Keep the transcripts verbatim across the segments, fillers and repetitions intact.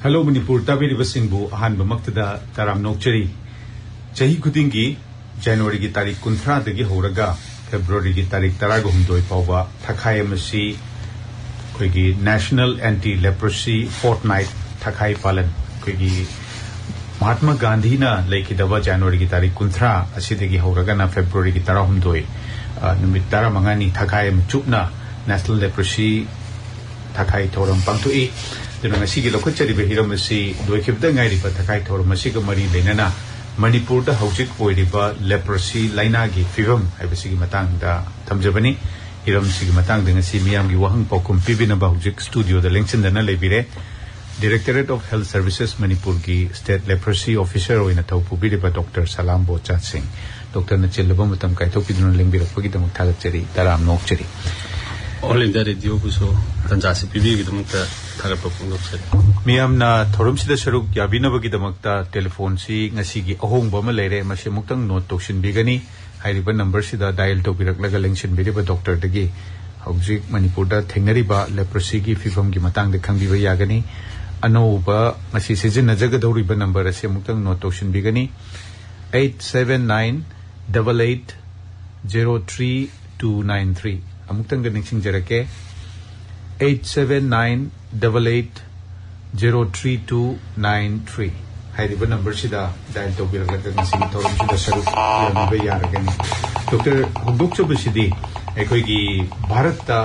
Hello Manipur ꯇꯥꯕꯤꯔꯤꯕꯁꯤꯡꯕꯨ ꯑꯍꯥꯟꯕꯃꯛꯇꯗ ꯇꯔꯥꯝꯅ ꯑꯣꯛꯆꯔꯤ꯫ ꯆꯍꯤ ꯈꯨꯗꯤꯡꯒꯤ ꯖꯅꯋꯥꯔꯤꯒꯤ ꯇꯥꯔꯤꯛ ꯀꯨꯟꯊ꯭ꯔꯥꯗꯒꯤ ꯍꯧꯔꯒ ꯐꯦꯕ꯭ꯔꯨꯋꯥꯔꯤꯒꯤ ꯇꯥꯔꯤꯛ ꯇꯔꯥꯒ ꯍꯨꯝꯗꯣꯏ ꯐꯥꯎꯕ ꯊꯈꯥꯏ ꯑꯃꯁꯤ ꯑꯩꯈꯣꯏꯒꯤ National Anti Leprosy Fortnight, ꯊꯈꯥꯏ ꯄꯥꯂꯟ, ꯑꯩꯈꯣꯏꯒꯤ ꯃꯍꯥꯠꯃ ꯒꯥꯟꯙꯤꯅ ꯂꯩꯈꯤꯗꯕ ꯖꯅꯋꯥꯔꯤꯒꯤ ꯇꯥꯔꯤꯛ ꯀꯨꯟꯊ꯭ꯔꯥ ꯑꯁꯤꯗꯒꯤ ꯍꯧꯔꯒꯅ ꯐꯦꯕ꯭ꯔꯨꯋꯥꯔꯤꯒꯤ ꯇꯔꯥꯍꯨꯝꯗꯣꯏ, ꯑ, ꯅꯨꯃꯤꯠ ꯇꯔꯥꯃꯉꯥꯅꯤ ꯊꯈꯥꯏ ꯑꯃ ꯆꯨꯞꯅ National Leprosy ꯊꯈꯥꯏ ꯊꯧꯔꯝ ꯄꯥꯡꯊꯣꯛꯏ꯫ ꯑꯗꯨꯅ ꯉꯁꯤꯒꯤ ꯂꯧꯈꯠꯆꯔꯤꯕ ꯍꯤꯔꯝ ꯑꯁꯤ ꯂꯣꯏꯈꯤꯕꯗ ꯉꯥꯏꯔꯤꯕ ꯊꯈꯥꯏ ꯊꯧꯔꯝ ꯑꯁꯤꯒ ꯃꯔꯤ ꯂꯩꯅꯅ ꯃꯅꯤꯄꯨꯔꯗ ꯍꯧꯖꯤꯛ ꯑꯣꯏꯔꯤꯕ leprosy ꯂꯥꯏꯅꯥꯒꯤ ꯐꯤꯕꯝ ꯍꯥꯏꯕꯁꯤꯒꯤ ꯃꯇꯥꯡꯗ ꯊꯝꯖꯕꯅꯤ꯫ ꯍꯤꯔꯝꯁꯤꯒꯤ ꯃꯇꯥꯡꯗ ꯉꯁꯤ ꯃꯤꯌꯥꯝꯒꯤ ꯋꯥꯍꯪ ꯄꯥꯎꯈꯨꯝ ꯄꯤꯕꯤꯅꯕ ꯍꯧꯖꯤꯛ ꯁ꯭ꯇꯨꯗꯤꯑꯣꯗ ꯂꯦꯡꯁꯤꯟꯗꯅ ꯂꯩꯕꯤꯔꯦ Directorate of Health Services ꯃꯅꯤꯄꯨꯔꯒꯤ State Leprosy Officer ꯑꯣꯏꯅ ꯊꯧ ꯄꯨꯕꯤꯔꯤꯕ ꯗꯣꯛꯇꯔ ꯁꯂꯥꯝ ꯕꯣꯆꯥ ꯁꯤꯡ꯫ ꯗꯣꯛꯇꯔꯅ ꯆꯤꯜꯂꯕ ꯃꯇꯝ ꯀꯥꯏꯊꯣꯛꯄꯤꯗꯨꯅ ꯂꯦꯡꯕꯤꯔꯛꯄꯒꯤꯗꯃꯛ ꯊꯥꯒꯠꯆꯔꯤ, ꯇꯔꯥꯝꯅ ꯑꯣꯛꯆꯔꯤ꯫ All India Radioꯕꯨꯁꯨ ꯇꯟꯖꯥ ꯑꯁꯤ ꯄꯤꯕꯤꯕꯒꯤꯗꯃꯛꯇ ꯊꯥꯒꯠꯄ ꯐꯣꯡꯗꯣꯛꯆꯔꯤ꯫ ꯃꯤꯌꯥꯝꯅ ꯊꯧꯔꯝꯁꯤꯗ ꯁꯔꯨꯛ ꯌꯥꯕꯤꯅꯕꯒꯤꯗꯃꯛꯇ ꯇꯦꯂꯤꯐꯣꯟꯁꯤ ꯉꯁꯤꯒꯤ ꯑꯍꯣꯡꯕ ꯑꯃ ꯂꯩꯔꯦ, ꯃꯁꯤ ꯑꯃꯨꯛꯇꯪ ꯅꯣꯠ ꯇꯧꯁꯤꯟꯕꯤꯒꯅꯤ꯫ ꯍꯥꯏꯔꯤꯕ ꯅꯝꯕꯔꯁꯤꯗ ꯗꯥꯏꯜ ꯇꯧꯕꯤꯔꯛꯂꯒ ꯂꯦꯡꯁꯤꯟꯕꯤꯔꯤꯕ ꯗꯣꯛꯇꯔꯗꯒꯤ ꯍꯧꯖꯤꯛ ꯃꯅꯤꯄꯨꯔꯗ ꯊꯦꯡꯅꯔꯤꯕ leprosyꯒꯤ ꯐꯤꯕꯝꯒꯤ ꯃꯇꯥꯡꯗ ꯈꯪꯕꯤꯕ ꯌꯥꯒꯅꯤ꯫ ꯑꯅꯧꯕ ꯉꯁꯤ ꯁꯤꯖꯤꯟꯅꯖꯒꯗꯧꯔꯤꯕ ꯅꯝꯕꯔ ꯑꯁꯤ ꯑꯃꯨꯛꯇꯪ note ꯇꯧꯁꯤꯟꯕꯤꯒꯅꯤ, eight seven nine double eight zero three two nine three꯫ ꯑꯃꯨꯛꯇꯪꯒ ꯅꯤꯡꯁꯤꯡꯖꯔꯛꯀꯦ, eight seven nine double eight zero three two nine three꯫ ꯍꯥꯏꯔꯤꯕ ꯅꯝꯕꯔꯁꯤꯗ ꯗꯥꯏꯜ ꯇꯧꯕꯤꯔꯛꯂꯒ ꯉꯁꯤꯒꯤ ꯊꯧꯔꯝꯁꯤꯗ ꯁꯔꯨꯛ ꯌꯥꯕꯤꯕ ꯌꯥꯔꯒꯅꯤ꯫ ꯗꯣꯛꯇꯔ, ꯍꯧꯗꯣꯛꯆꯕꯁꯤꯗꯤ ꯑꯩꯈꯣꯏꯒꯤ ꯚꯥꯔꯠꯇ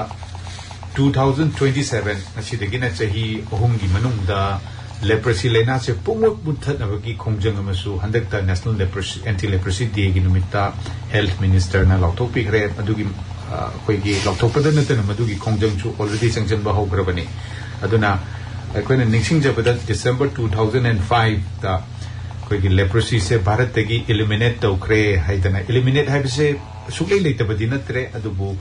two thousand twenty seven ꯑꯁꯤꯗꯒꯤꯅ ꯆꯍꯤ ꯑꯍꯨꯝꯒꯤ ꯃꯅꯨꯡꯗ leprosy ꯂꯥꯏꯅꯥꯁꯦ ꯄꯨꯝꯃꯛ ꯃꯨꯠꯊꯠꯅꯕꯒꯤ ꯈꯣꯡꯖꯪ ꯑꯃꯁꯨ ꯍꯟꯗꯛꯇ National Leprosy, Anti Leprosy Dayꯒꯤ ꯅꯨꯃꯤꯠꯇ health ministerꯅ ꯂꯥꯎꯊꯣꯛꯄꯤꯈ꯭ꯔꯦ꯫ ꯑꯗꯨꯒꯤ, ꯑ, ꯑꯩꯈꯣꯏꯒꯤ ꯂꯥꯎꯊꯣꯛꯄꯗ ꯅꯠꯇꯅ ꯃꯗꯨꯒꯤ ꯈꯣꯡꯖꯪꯁꯨ already ꯆꯪꯁꯤꯟꯕ ꯍꯧꯈ꯭ꯔꯕꯅꯤ꯫ ꯑꯗꯨꯅ ꯑꯩꯈꯣꯏꯅ ꯅꯤꯡꯁꯤꯡꯖꯕꯗ December two thousand and fiveꯇ ꯑꯩꯈꯣꯏꯒꯤ leprosyꯁꯦ ꯚꯥꯔꯠꯇꯒꯤ eliminate ꯇꯧꯈ꯭ꯔꯦ ꯍꯥꯏꯗꯅ, eliminate ꯍꯥꯏꯕꯁꯦ ꯁꯨꯛꯂꯩ ꯂꯩꯇꯕꯗꯤ ꯅꯠꯇ꯭ꯔꯦ, ꯑꯗꯨꯕꯨ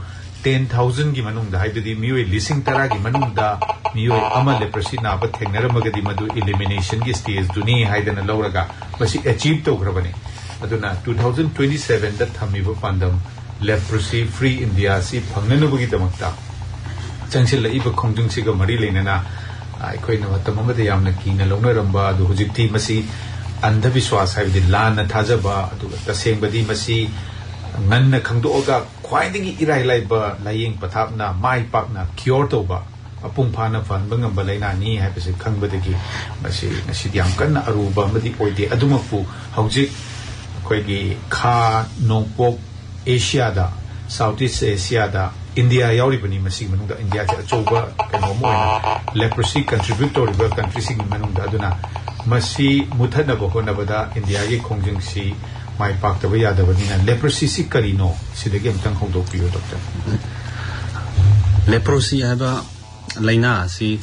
ten thousandꯒꯤ ꯃꯅꯨꯡꯗ, ꯍꯥꯏꯕꯗꯤ ꯃꯤꯑꯣꯏ ꯂꯤꯁꯤꯡ ꯇꯔꯥꯒꯤ ꯃꯅꯨꯡꯗ ꯃꯤꯑꯣꯏ ꯑꯃ leprosy ꯅꯥꯕ ꯊꯦꯡꯅꯔꯝꯃꯒꯗꯤ ꯃꯗꯨ eliminationꯒꯤ stageꯗꯨꯅꯤ ꯍꯥꯏꯗꯅ ꯂꯧꯔꯒ ꯃꯁꯤ achieve ꯇꯧꯈ꯭ꯔꯕꯅꯤ꯫ ꯑꯗꯨꯅ two thousand twenty sevenꯗ ꯊꯝꯃꯤꯕ ꯄꯥꯟꯗꯝ leprosy free India ꯑꯁꯤ ꯐꯪꯅꯅꯕꯒꯤꯗꯃꯛꯇ ꯆꯪꯁꯤꯜꯂꯛꯏꯕ ꯈꯣꯡꯖꯪꯁꯤꯒ ꯃꯔꯤ ꯂꯩꯅꯅ ꯑꯩꯈꯣꯏꯅ ꯃꯇꯝ ꯑꯃꯗ ꯌꯥꯝꯅ ꯀꯤꯅ ꯂꯧꯅꯔꯝꯕ ꯑꯗꯨ ꯍꯧꯖꯤꯛꯇꯤ ꯃꯁꯤ ꯑꯟꯙꯕꯤꯁ꯭ꯋꯥꯁ, ꯍꯥꯏꯕꯗꯤ ꯂꯥꯟꯅ ꯊꯥꯖꯕ, ꯑꯗꯨꯒ ꯇꯁꯦꯡꯕꯗꯤ ꯃꯁꯤ ꯉꯟꯅ ꯈꯪꯗꯣꯛꯑꯒ ꯈ꯭ꯋꯥꯏꯗꯒꯤ ꯏꯔꯥꯏ ꯂꯥꯏꯕ ꯂꯥꯏꯌꯦꯡ ꯄꯊꯥꯞꯅ ꯃꯥꯏ ꯄꯥꯛꯅ ꯀ꯭ꯌꯣꯔ ꯇꯧꯕ, ꯃꯄꯨꯡ ꯐꯥꯅ ꯐꯍꯟꯕ ꯉꯝꯕ ꯂꯥꯏꯅꯥꯅꯤ ꯍꯥꯏꯕꯁꯤ ꯈꯪꯕꯗꯒꯤ ꯃꯁꯤ ꯉꯁꯤꯗꯤ ꯌꯥꯝ ꯀꯟꯅ ꯑꯔꯨꯕ ꯑꯃꯗꯤ ꯑꯣꯏꯗꯦ꯫ ꯑꯗꯨꯃꯛꯄꯨ ꯍꯧꯖꯤꯛ ꯑꯩꯈꯣꯏꯒꯤ ꯈꯥ ꯅꯣꯡꯄꯣꯛ ꯑꯦꯁꯤꯌꯥꯗ, ꯁꯥꯎꯠ ꯏꯁ ꯑꯦꯁꯤꯌꯥꯗ ꯏꯟꯗꯤꯌꯥ ꯌꯥꯎꯔꯤꯕꯅꯤ꯫ ꯃꯁꯤꯒꯤ ꯃꯅꯨꯡꯗ ꯏꯟꯗꯤꯌꯥꯁꯦ ꯑꯆꯧꯕ ꯀꯩꯅꯣ ꯑꯃ ꯑꯣꯏꯅ, ꯂꯦꯄ꯭ꯔꯣꯁꯤ ꯀꯟꯇ꯭ꯔꯤꯕ꯭ꯌꯨꯠ ꯇꯧꯔꯤꯕ ꯀꯟꯇ꯭ꯔꯤꯁꯤꯡꯒꯤ ꯃꯅꯨꯡꯗ꯫ ꯑꯗꯨꯅ ꯃꯁꯤ ꯃꯨꯊꯠꯅꯕ ꯍꯣꯠꯅꯕꯗ ꯏꯟꯗꯤꯌꯥꯒꯤ ꯈꯣꯡꯖꯪꯁꯤ ꯃꯥꯏ ꯄꯥꯛꯇꯕ ꯌꯥꯗꯕꯅꯤꯅ, ꯂꯦꯄ꯭ꯔꯣꯁꯤꯁꯤ ꯀꯔꯤꯅꯣ? ꯁꯤꯗꯒꯤ ꯑꯃꯨꯛꯇꯪ ꯍꯧꯗꯣꯛꯄꯤꯌꯨ, ꯗꯣꯛꯇꯔ꯫ ꯂꯦꯄ꯭ꯔꯣꯁꯤ ꯍꯥꯏꯕ ꯂꯥꯏꯅꯥ ꯑꯁꯤ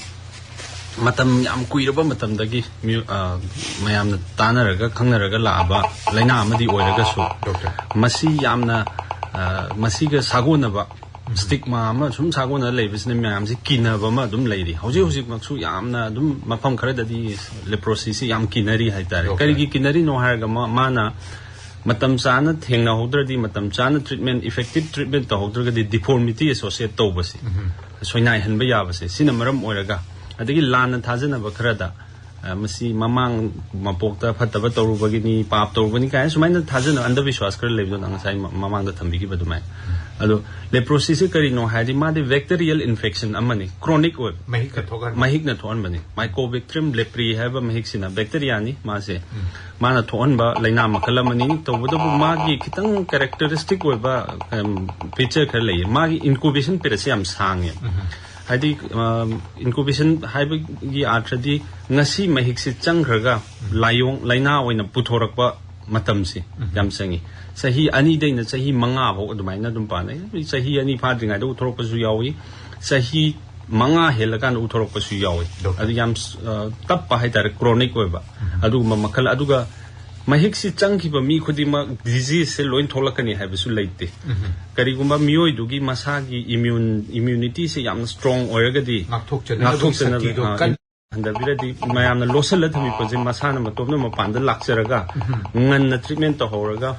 ꯃꯇꯝ ꯌꯥꯝ ꯀꯨꯏꯔꯕ ꯃꯇꯝꯗꯒꯤ ꯃꯤꯑꯣ-, ꯑ, ꯃꯌꯥꯝꯅ ꯇꯥꯅꯔꯒ ꯈꯪꯅꯔꯒ ꯂꯥꯛꯑꯕ ꯂꯥꯏꯅꯥ ꯑꯃꯗꯤ ꯑꯣꯏꯔꯒꯁꯨ, ꯗꯣꯛꯇꯔ꯫ ꯃꯁꯤ ꯌꯥꯝꯅ, ꯑ, ꯃꯁꯤꯒ ꯁꯥꯒꯣꯟꯅꯕ, ꯁ꯭ꯇꯤꯛꯃꯥ ꯑꯃ ꯁꯨꯝ ꯁꯥꯒꯣꯟꯅ ꯂꯩꯕꯁꯤꯅ ꯃꯌꯥꯝꯁꯤ ꯀꯤꯅꯕ ꯑꯃ ꯑꯗꯨꯝ ꯂꯩꯔꯤ꯫ ꯍꯧꯖꯤꯛ ꯍꯧꯖꯤꯛꯃꯛꯁꯨ ꯌꯥꯝꯅ ꯑꯗꯨꯝ ꯃꯐꯝ ꯈꯔꯗꯗꯤ ꯂꯦꯄ꯭ꯔꯣꯁꯤꯁꯤ ꯌꯥꯝ ꯀꯤꯅꯔꯤ ꯍꯥꯏꯇꯥꯔꯦ꯫ ꯗꯣꯛꯇꯔ꯫ ꯀꯔꯤꯒꯤ ꯀꯤꯅꯔꯤꯅꯣ ꯍꯥꯏꯔꯒ ꯃꯥ-, ꯃꯥꯅ ꯃꯇꯝ ꯆꯥꯅ ꯊꯦꯡꯅꯍꯧꯗ꯭ꯔꯗꯤ, ꯃꯇꯝ ꯆꯥꯅ ꯇ꯭ꯔꯤꯠꯃꯦꯟ, ꯏꯐꯦꯛꯇꯤꯚ ꯇ꯭ꯔꯤꯠꯃꯦꯟ ꯇꯧꯍꯧꯗ꯭ꯔꯒꯗꯤ ꯗꯤꯐꯣꯔꯃꯤꯇꯤ ꯑꯦꯁꯣꯁꯤꯌꯦꯠ ꯇꯧꯕꯁꯦ, ꯁꯣꯏꯅꯥꯏꯍꯟꯕ ꯌꯥꯕꯁꯦ, ꯁꯤꯅ ꯃꯔꯝ ꯑꯣꯏꯔꯒ, ꯑꯗꯒꯤ ꯂꯥꯟꯅ ꯊꯥꯖꯅꯕ ꯈꯔꯗ, ꯑ, ꯃꯁꯤ ꯃꯃꯥꯡ ꯃꯄꯣꯛꯇ ꯐꯠꯇꯕ ꯇꯧꯔꯨꯕꯒꯤꯅꯤ, ꯄꯥꯞ ꯇꯧꯔꯨꯕꯅꯤ ꯀꯥꯏꯅ ꯁꯨꯃꯥꯏꯅ ꯊꯥꯖꯅꯕ ꯑꯟꯙꯕꯤꯁ꯭ꯋꯥꯁ ꯈꯔ ꯂꯩꯕꯗꯣ ꯅꯪ ꯉꯁꯥꯏ ꯃ-, ꯃꯃꯥꯡꯗ ꯊꯝꯕꯤꯈꯤꯕ ꯑꯗꯨꯃꯥꯏꯅ꯫ ꯑꯗꯣ ꯂꯦꯄ꯭ꯔꯣꯁꯤꯁꯦ ꯀꯔꯤꯅꯣ ꯍꯥꯏꯔꯗꯤ ꯃꯥꯗꯤ ꯕꯦꯛꯇꯦꯔꯤꯌꯦꯜ ꯏꯟꯐꯦꯛꯁꯟ ꯑꯃꯅꯤ, ꯀ꯭ꯔꯣꯅꯤꯛ ꯑꯣꯏꯕ꯫ ꯃꯍꯤꯛꯅ ꯊꯣꯛꯍꯟꯕ꯫ ꯃꯍꯤꯛꯅ ꯊꯣꯛꯍꯟꯕꯅꯤ꯫ ꯃꯥꯏꯀꯣꯕꯦꯛꯇ꯭ꯔꯤꯌꯝ ꯂꯦꯄ꯭ꯔꯤ ꯍꯥꯏꯕ ꯃꯍꯤꯛꯁꯤꯅ ꯕꯦꯛꯇꯦꯔꯤꯌꯥꯅꯤ ꯃꯥꯁꯦ꯫ ꯃꯥꯅ ꯊꯣꯛꯍꯟꯕ ꯂꯥꯏꯅꯥ ꯃꯈꯜ ꯑꯃꯅꯤ꯫ ꯇꯧꯕꯇꯕꯨ ꯃꯥꯒꯤ ꯈꯤꯇꯪ ꯀꯦꯔꯦꯛꯇꯔꯤꯁꯇꯤꯛ ꯑꯣꯏꯕ, ꯑꯝ, ꯐꯤꯆꯔ ꯈꯔ ꯂꯩꯌꯦ꯫ ꯃꯥꯒꯤ ꯏꯟꯀꯨꯕꯦꯁꯟ ꯄꯤꯔꯤꯌꯗꯁꯦ ꯌꯥꯝ ꯁꯥꯡꯉꯦ꯫ ꯍꯥꯏꯗꯤ, ꯑꯝ, ꯏꯟꯀꯨꯕꯦꯁꯟ ꯍꯥꯏꯕꯒꯤ ꯑꯥꯔꯊꯗꯤ ꯉꯁꯤ ꯃꯍꯤꯛꯁꯤ ꯆꯪꯈ꯭ꯔꯒ ꯂꯥꯏꯑꯣꯡ, ꯂꯥꯏꯅꯥ ꯑꯣꯏꯅ ꯄꯨꯊꯣꯔꯛꯄ ꯃꯇꯝꯁꯤ ꯌꯥꯝ ꯆꯪꯉꯤ꯫ ꯆꯍꯤ ꯑꯅꯤꯗꯩꯅ ꯆꯍꯤ ꯃꯉꯥ ꯐꯥꯎ ꯑꯗꯨꯃꯥꯏꯅ ꯑꯗꯨꯝ ꯄꯥꯅꯩ꯫ ꯆꯍꯤ ꯑꯅꯤ ꯐꯥꯗ꯭ꯔꯤꯉꯩꯗ ꯎꯊꯣꯔꯛꯄꯁꯨ ꯌꯥꯎꯏ, ꯆꯍꯤ ꯃꯉꯥ ꯍꯦꯜꯂꯀꯥꯟꯗ ꯎꯊꯣꯔꯛꯄꯁꯨ ꯌꯥꯎꯏ꯫ ꯗꯣꯛꯇꯔ꯫ ꯑꯗꯨ ꯌꯥꯝ, ꯑ, ꯇꯞꯄ ꯍꯥꯏꯇꯥꯔꯦ, ꯀ꯭ꯔꯣꯅꯤꯛ ꯑꯣꯏꯕ ꯑꯗꯨꯒꯨꯝꯕ ꯃꯈꯜ꯫ ꯑꯗꯨꯒ ꯃꯍꯤꯛꯁꯤ ꯆꯪꯈꯤꯕ ꯃꯤ ꯈꯨꯗꯤꯡꯃꯛ ꯗꯤꯖꯤꯖꯁꯦ ꯂꯣꯏ ꯊꯣꯛꯂꯛꯀꯅꯤ ꯍꯥꯏꯕꯁꯨ ꯂꯩꯇꯦ꯫ ꯀꯔꯤꯒꯨꯝꯕ ꯃꯤꯑꯣꯏꯗꯨꯒꯤ ꯃꯁꯥꯒꯤ ꯏꯃ꯭ꯌꯨꯟ, ꯏꯃ꯭ꯌꯨꯅꯤꯇꯤꯁꯦ ꯌꯥꯝꯅ ꯁ꯭ꯇꯔꯣꯡ ꯑꯣꯏꯔꯒꯗꯤ, ꯉꯥꯛꯊꯣꯛꯆꯅꯕꯒꯤ ꯉꯥꯛꯊꯣꯛꯆꯅꯕ, ꯁꯛꯇꯤꯗꯣ ꯑ, ꯀꯟ- ꯍꯟꯊꯕꯤꯔꯗꯤ, ꯃꯌꯥꯝꯅ ꯂꯣꯠꯁꯤꯜꯂ ꯊꯝꯃꯤ ꯄꯣꯠꯁꯦ ꯃꯁꯥꯅ ꯃꯇꯣꯝꯇ ꯃꯄꯥꯟꯗ ꯂꯥꯛꯆꯔꯒ ꯉꯟꯅ ꯇ꯭ꯔꯤꯠꯃꯦꯟ ꯇꯧꯍꯧꯔꯒ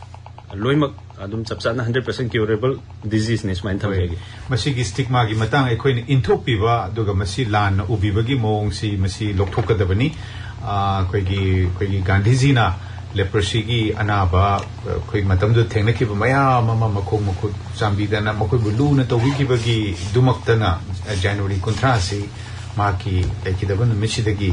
ꯂꯣꯏꯅꯃꯛ ꯑꯗꯨꯝ ꯆꯞ ꯆꯥꯅ hundred percent curable diseaseꯅꯦ ꯁꯨꯃꯥꯏꯅ ꯊꯝꯖꯒꯦ꯫ ꯃꯁꯤꯒꯤ stigmaꯒꯤ ꯃꯇꯥꯡ ꯑꯩꯈꯣꯏꯅ ꯏꯟꯊꯣꯛꯄꯤꯕ, ꯑꯗꯨꯒ ꯃꯁꯤ ꯂꯥꯟꯅ ꯎꯕꯤꯕꯒꯤ ꯃꯑꯣꯡꯁꯤ ꯃꯁꯤ ꯂꯧꯊꯣꯛꯀꯗꯕꯅꯤ꯫ ꯑ, ꯑꯩꯈꯣꯏꯒꯤ ꯑꯩꯈꯣꯏꯒꯤ ꯒꯥꯟꯙꯤꯖꯤꯅ leprosyꯒꯤ ꯑꯅꯥꯕ ꯑꯩꯈꯣꯏ ꯃꯇꯝꯗꯨꯗ ꯊꯦꯡꯅꯈꯤꯕ ꯃꯌꯥꯝ ꯑꯃ ꯃꯈꯣꯡ ꯃꯈꯨꯠ ꯆꯥꯝꯕꯤꯗꯅ ꯃꯈꯣꯏꯕꯨ ꯂꯨꯅ ꯇꯧꯕꯤꯈꯤꯕꯒꯤꯗꯃꯛꯇꯅ January ꯀꯨꯟꯊ꯭ꯔꯥꯁꯤ ꯃꯍꯥꯛꯀꯤ ꯂꯩꯈꯤꯗꯕ ꯅꯨꯃꯤꯠꯁꯤꯗꯒꯤ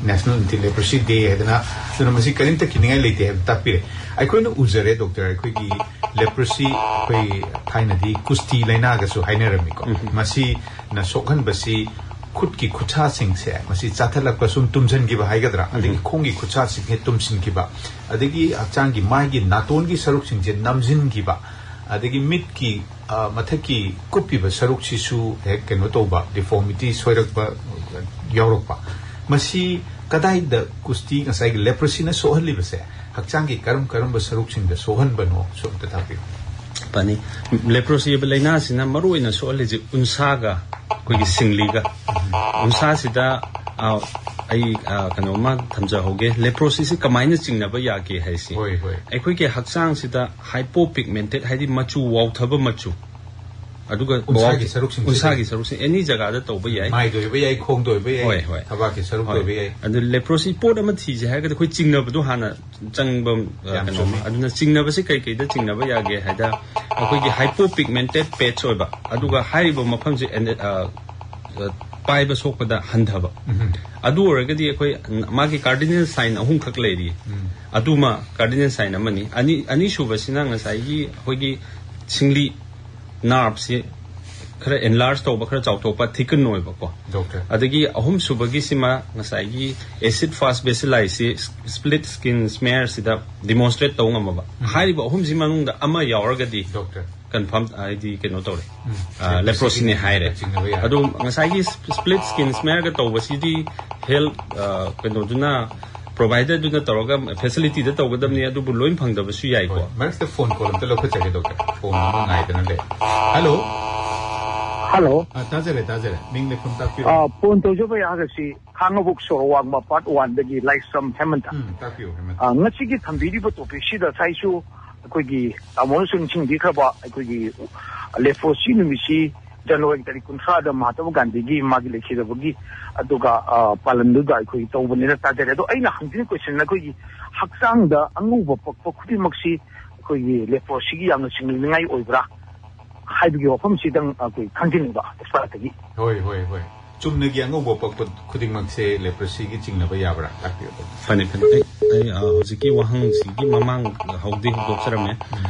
National Anti Leprosy Day ꯍꯥꯏꯗꯅ, ꯑꯗꯨꯅ ꯃꯁꯤ ꯀꯔꯤꯝꯇ ꯀꯤꯅꯤꯡꯉꯥꯏ ꯂꯩꯇꯦ ꯍꯥꯏꯕ ꯇꯥꯛꯄꯤꯔꯦ꯫ ꯑꯩꯈꯣꯏꯅ ꯎꯖꯔꯦ doctor, ꯑꯩꯈꯣꯏꯒꯤ leprosy, ꯑꯩꯈꯣꯏ ꯊꯥꯏꯅꯗꯤ ꯀꯨꯁꯇꯤ ꯂꯥꯏꯅꯥꯒꯁꯨ ꯍꯥꯏꯅꯔꯝꯃꯤꯀꯣ꯫ ꯃꯁꯤꯅ ꯁꯣꯛꯍꯟꯕꯁꯤ ꯈꯨꯠꯀꯤ ꯈꯨꯠꯁꯥꯁꯤꯡꯁꯦ ꯃꯁꯤ ꯆꯥꯊꯠꯂꯛꯄ, ꯁꯨꯝ ꯇꯨꯝꯁꯤꯟꯈꯤꯕ ꯍꯥꯏꯒꯗ꯭ꯔꯥ, ꯑꯗꯒꯤ ꯈꯣꯡꯒꯤ ꯈꯨꯠꯁꯥꯁꯤꯡꯁꯦ ꯇꯨꯝꯁꯤꯟꯈꯤꯕ, ꯑꯗꯒꯤ ꯍꯛꯆꯥꯡꯒꯤ ꯃꯥꯏꯒꯤ ꯅꯥꯇꯣꯟꯒꯤ ꯁꯔꯨꯛꯁꯤꯡꯁꯦ ꯅꯝꯁꯤꯟꯈꯤꯕ, ꯑꯗꯒꯤ ꯃꯤꯠꯀꯤ ꯑ, ꯃꯊꯛꯀꯤ ꯀꯨꯞꯄꯤꯕ ꯁꯔꯨꯛꯁꯤꯁꯨ ꯍꯦꯛ ꯀꯩꯅꯣ ꯇꯧꯕ, deformity ꯁꯣꯏꯔꯛꯄ ꯌꯥꯎꯔꯛꯄ, ꯃꯁꯤ ꯀꯗꯥꯏꯗ ꯀꯨꯁꯇꯤ, ꯉꯁꯥꯏꯒꯤ leprosyꯅ ꯁꯣꯛꯍꯜꯂꯤꯕꯁꯦ ꯍꯛꯆꯥꯡꯒꯤ ꯀꯔꯝ ꯀꯔꯝꯕ ꯁꯔꯨꯛꯁꯤꯡꯗ ꯁꯣꯛꯍꯟꯕꯅꯣ? ꯁꯨ ꯑꯝꯇ ꯇꯥꯛꯄꯤꯌꯨ꯫ ꯐꯅꯤ꯫ Leprosyꯕ ꯂꯥꯏꯅꯥꯁꯤꯅ ꯃꯔꯨ ꯑꯣꯏꯅ ꯁꯣꯛꯍꯜꯂꯤꯁꯦ ꯎꯟꯁꯥꯒ ꯑꯩꯈꯣꯏꯒꯤ ꯁꯤꯡꯂꯤꯒ꯫ ꯎꯟꯁꯥꯁꯤꯗ, ꯑ, ꯑꯩ, ꯑ, ꯀꯩꯅꯣꯝꯃ ꯊꯝꯖꯍꯧꯒꯦ꯫ Leprosyꯁꯤ ꯀꯃꯥꯏꯅ ꯆꯤꯡꯅꯕ ꯌꯥꯒꯦ ꯍꯥꯏꯁꯤ, ꯍꯣꯏ, ꯍꯣꯏ꯫ ꯑꯩꯈꯣꯏꯒꯤ ꯍꯛꯆꯥꯡꯁꯤꯗ hypopigmented, ꯍꯥꯏꯗꯤ ꯃꯆꯨ ꯋꯥꯎꯊꯕ ꯃꯆꯨ, ꯑꯗꯨꯒ ꯎꯟꯁꯥꯒꯤ ꯋꯥꯎ- ꯁꯔꯨꯛꯁꯤꯡꯁꯤꯗ ꯎꯟꯁꯥꯒꯤ ꯁꯔꯨꯛꯁꯦ ꯑꯦꯅꯤ ꯖꯒꯥꯗ ꯇꯧꯕ ꯌꯥꯏ꯫ ꯃꯥꯏꯗ ꯑꯣꯏꯕ ꯌꯥꯏ, ꯈꯣꯡꯗ ꯑꯣꯏꯕ ꯌꯥꯏ, ꯍꯣꯏ, ꯍꯣꯏ꯫ ꯊꯕꯥꯛꯀꯤ ꯁꯔꯨꯛꯇ ꯍꯣꯏ꯫ ꯑꯣꯏꯕ ꯌꯥꯏ꯫ ꯑꯗꯨ leprosyꯒꯤ ꯄꯣꯠ ꯑꯃ ꯊꯤꯁꯦ ꯍꯥꯏꯔꯒꯗꯤ ꯑꯩꯈꯣꯏ ꯆꯤꯡꯅꯕꯗꯣ ꯍꯥꯟꯅ ꯆꯪꯕ, ꯑ, ꯌꯥꯝ ꯀꯩꯅꯣ ꯆꯨꯝꯃꯤ꯫ ꯑꯃ꯫ ꯑꯗꯨꯅ ꯆꯤꯡꯅꯕꯁꯦ ꯀꯩꯀꯩꯗ ꯆꯤꯡꯅꯕ ꯌꯥꯒꯦ ꯍꯥꯏꯗ, ꯑꯩꯈꯣꯏꯒꯤ hypopigmented patch ꯑꯣꯏꯕ, ꯑꯗꯨꯒ ꯍꯥꯏꯔꯤꯕ ꯃꯐꯝꯁꯦ ꯑꯦꯟ-, ꯑ, ꯑ, ꯄꯥꯏꯕ ꯁꯣꯛꯄꯗ ꯍꯟꯊꯕ꯫ ꯎꯝ꯫ ꯑꯗꯨ ꯑꯣꯏꯔꯒꯗꯤ ꯑꯩꯈꯣꯏ ꯃꯥꯒꯤ cardinal sign ꯑꯍꯨꯝꯈꯛ ꯂꯩꯔꯤ꯫ ꯎꯝ꯫ ꯑꯗꯨꯃ cardinal sign ꯑꯃꯅꯤ꯫ ꯑꯅꯤ, ꯑꯅꯤꯁꯨꯕꯁꯤꯅ ꯉꯁꯥꯏꯒꯤ ꯑꯩꯈꯣꯏꯒꯤ ꯁꯤꯡꯂꯤ nerveꯁꯤ ꯈꯔ enlarge ꯇꯧꯕ, ꯈꯔ ꯆꯥꯎꯊꯣꯛꯄ, thicken ꯑꯣꯏꯕꯀꯣ꯫ Doctor꯫ ꯑꯗꯒꯤ ꯑꯍꯨꯝꯁꯨꯕꯒꯤꯁꯤꯃ ꯉꯁꯥꯏꯒꯤ acid fast bacilliꯁꯤ split skin smearꯁꯤꯗ demonstrate ꯇꯧ ꯉꯝꯃꯕ꯫ ꯎꯝ꯫ ꯍꯥꯏꯔꯤꯕ ꯑꯍꯨꯝꯁꯤ ꯃꯅꯨꯡꯗ ꯑꯃ ꯌꯥꯎꯔꯒꯗꯤ Doctor꯫ confirm, ꯍꯥꯏꯗꯤ ꯀꯩꯅꯣ ꯇꯧꯔꯦ, ꯎꯝ꯫ ꯑ, leprosyꯅꯦ ꯍꯥꯏꯔꯦ꯫ ꯆꯤꯡꯅꯕ ꯌꯥꯔꯦ꯫ ꯑꯗꯣ ꯉꯁꯥꯏꯒꯤ split skin smearꯒ ꯇꯧꯕꯁꯤꯗꯤ health, ꯑ, ꯀꯩꯅꯣꯗꯨꯅ, providerꯗꯨꯅ ꯇꯧꯔꯒ facilityꯗ ꯇꯧꯒꯗꯕꯅꯤ, ꯑꯗꯨꯕꯨ ꯂꯣꯏ ꯐꯪꯗꯕꯁꯨ ꯌꯥꯏꯀꯣ꯫ ꯍꯣꯏ, ꯃꯔꯛꯇ phone call ꯑꯝꯇ ꯂꯧꯈꯠꯆꯒꯦ doctor, phone ꯑꯃ ꯉꯥꯏꯗꯅ ꯂꯩ꯫ Hello꯫ ꯍꯜꯂꯣ꯫ ꯑ, ꯇꯥꯖꯔꯦ, ꯇꯥꯖꯔꯦ꯫ ꯃꯤꯡ ꯂꯩꯐꯝ ꯇꯥꯛꯄꯤꯔꯣ꯫ ꯑ, ꯐꯣꯟ ꯇꯧꯖꯕ ꯌꯥꯒꯁꯤ ꯈꯥꯡꯉꯕꯣꯛ ꯁꯣꯔꯣꯛ ꯋꯥꯡꯃ part oneꯗꯒꯤ ꯂꯥꯏꯁ꯭ꯔꯝ ꯍꯦꯃꯟꯇ꯫ ꯎꯝ, ꯇꯥꯛꯄꯤꯌꯨ, ꯍꯦꯃꯟꯇ꯫ ꯑ, ꯉꯁꯤꯒꯤ ꯊꯝꯕꯤꯔꯤꯕ topicꯁꯤꯗ ꯉꯁꯥꯏꯁꯨ ꯑꯩꯈꯣꯏꯒꯤ ꯇꯥꯃꯣꯅꯁꯨ ꯅꯤꯡꯁꯤꯡꯕꯤꯈ꯭ꯔꯕ ꯑꯩꯈꯣꯏꯒꯤ ꯂꯦꯄ꯭ꯔꯣꯁꯤ ꯅꯨꯃꯤꯠꯁꯤ ꯖꯅꯋꯥꯔꯤ ꯇꯥꯔꯤꯛ ꯀꯨꯟꯊ꯭ꯔꯥꯗ ꯃꯍꯥꯇꯃꯥ ꯒꯥꯟꯙꯤꯒꯤ ꯃꯥꯒꯤ ꯂꯩꯈꯤꯗꯕꯒꯤ ꯑꯗꯨꯒ, ꯑ, ꯄꯥꯂꯟꯗꯨꯗ ꯑꯩꯈꯣꯏ ꯇꯧꯕꯅꯦꯅ ꯇꯥꯖꯔꯦ꯫ ꯑꯗꯣ ꯑꯩꯅ ꯍꯪꯖꯅꯤꯡ ꯀꯣꯏꯁꯟ, ꯑꯩꯈꯣꯏꯒꯤ ꯍꯛꯆꯥꯡꯗ ꯑꯉꯧꯕ ꯄꯛꯄ ꯈꯨꯗꯤꯡꯃꯛꯁꯤ ꯑꯩꯈꯣꯏꯒꯤ ꯂꯦꯄ꯭ꯔꯣꯁꯤꯒꯤ ꯌꯥꯝꯅ ꯆꯤꯡꯅꯅꯤꯡꯉꯥꯏ ꯑꯣꯏꯕ꯭ꯔꯥ ꯍꯥꯏꯕꯒꯤ ꯋꯥꯐꯝꯁꯤꯗꯪ ꯑꯩꯈꯣꯏ ꯈꯪꯖꯅꯤꯡꯕ ꯑꯦꯛꯁꯄꯔꯠꯇꯒꯤ꯫ ꯍꯣꯏ, ꯍꯣꯏ, ꯍꯣꯏ꯫ ꯆꯨꯝꯅꯒꯤ ꯑꯉꯧꯕ ꯄꯛꯄ ꯈꯨꯗꯤꯡꯃꯛꯁꯦ ꯂꯦꯄ꯭ꯔꯣꯁꯤꯒꯤ ꯆꯤꯡꯅꯕ ꯌꯥꯕ꯭ꯔꯥ? ꯇꯥꯛꯄꯤꯌꯨ꯫ ꯐꯅꯤ, ꯐꯅꯤ꯫ ꯑꯩ, ꯑꯩ, ꯑ, ꯍꯧꯖꯤꯛꯀꯤ ꯋꯥꯍꯪꯁꯤꯒꯤ ꯃꯃꯥꯡ ꯍꯧꯗꯤ ꯍꯧꯗꯣꯛꯆꯔꯝꯃꯦ꯫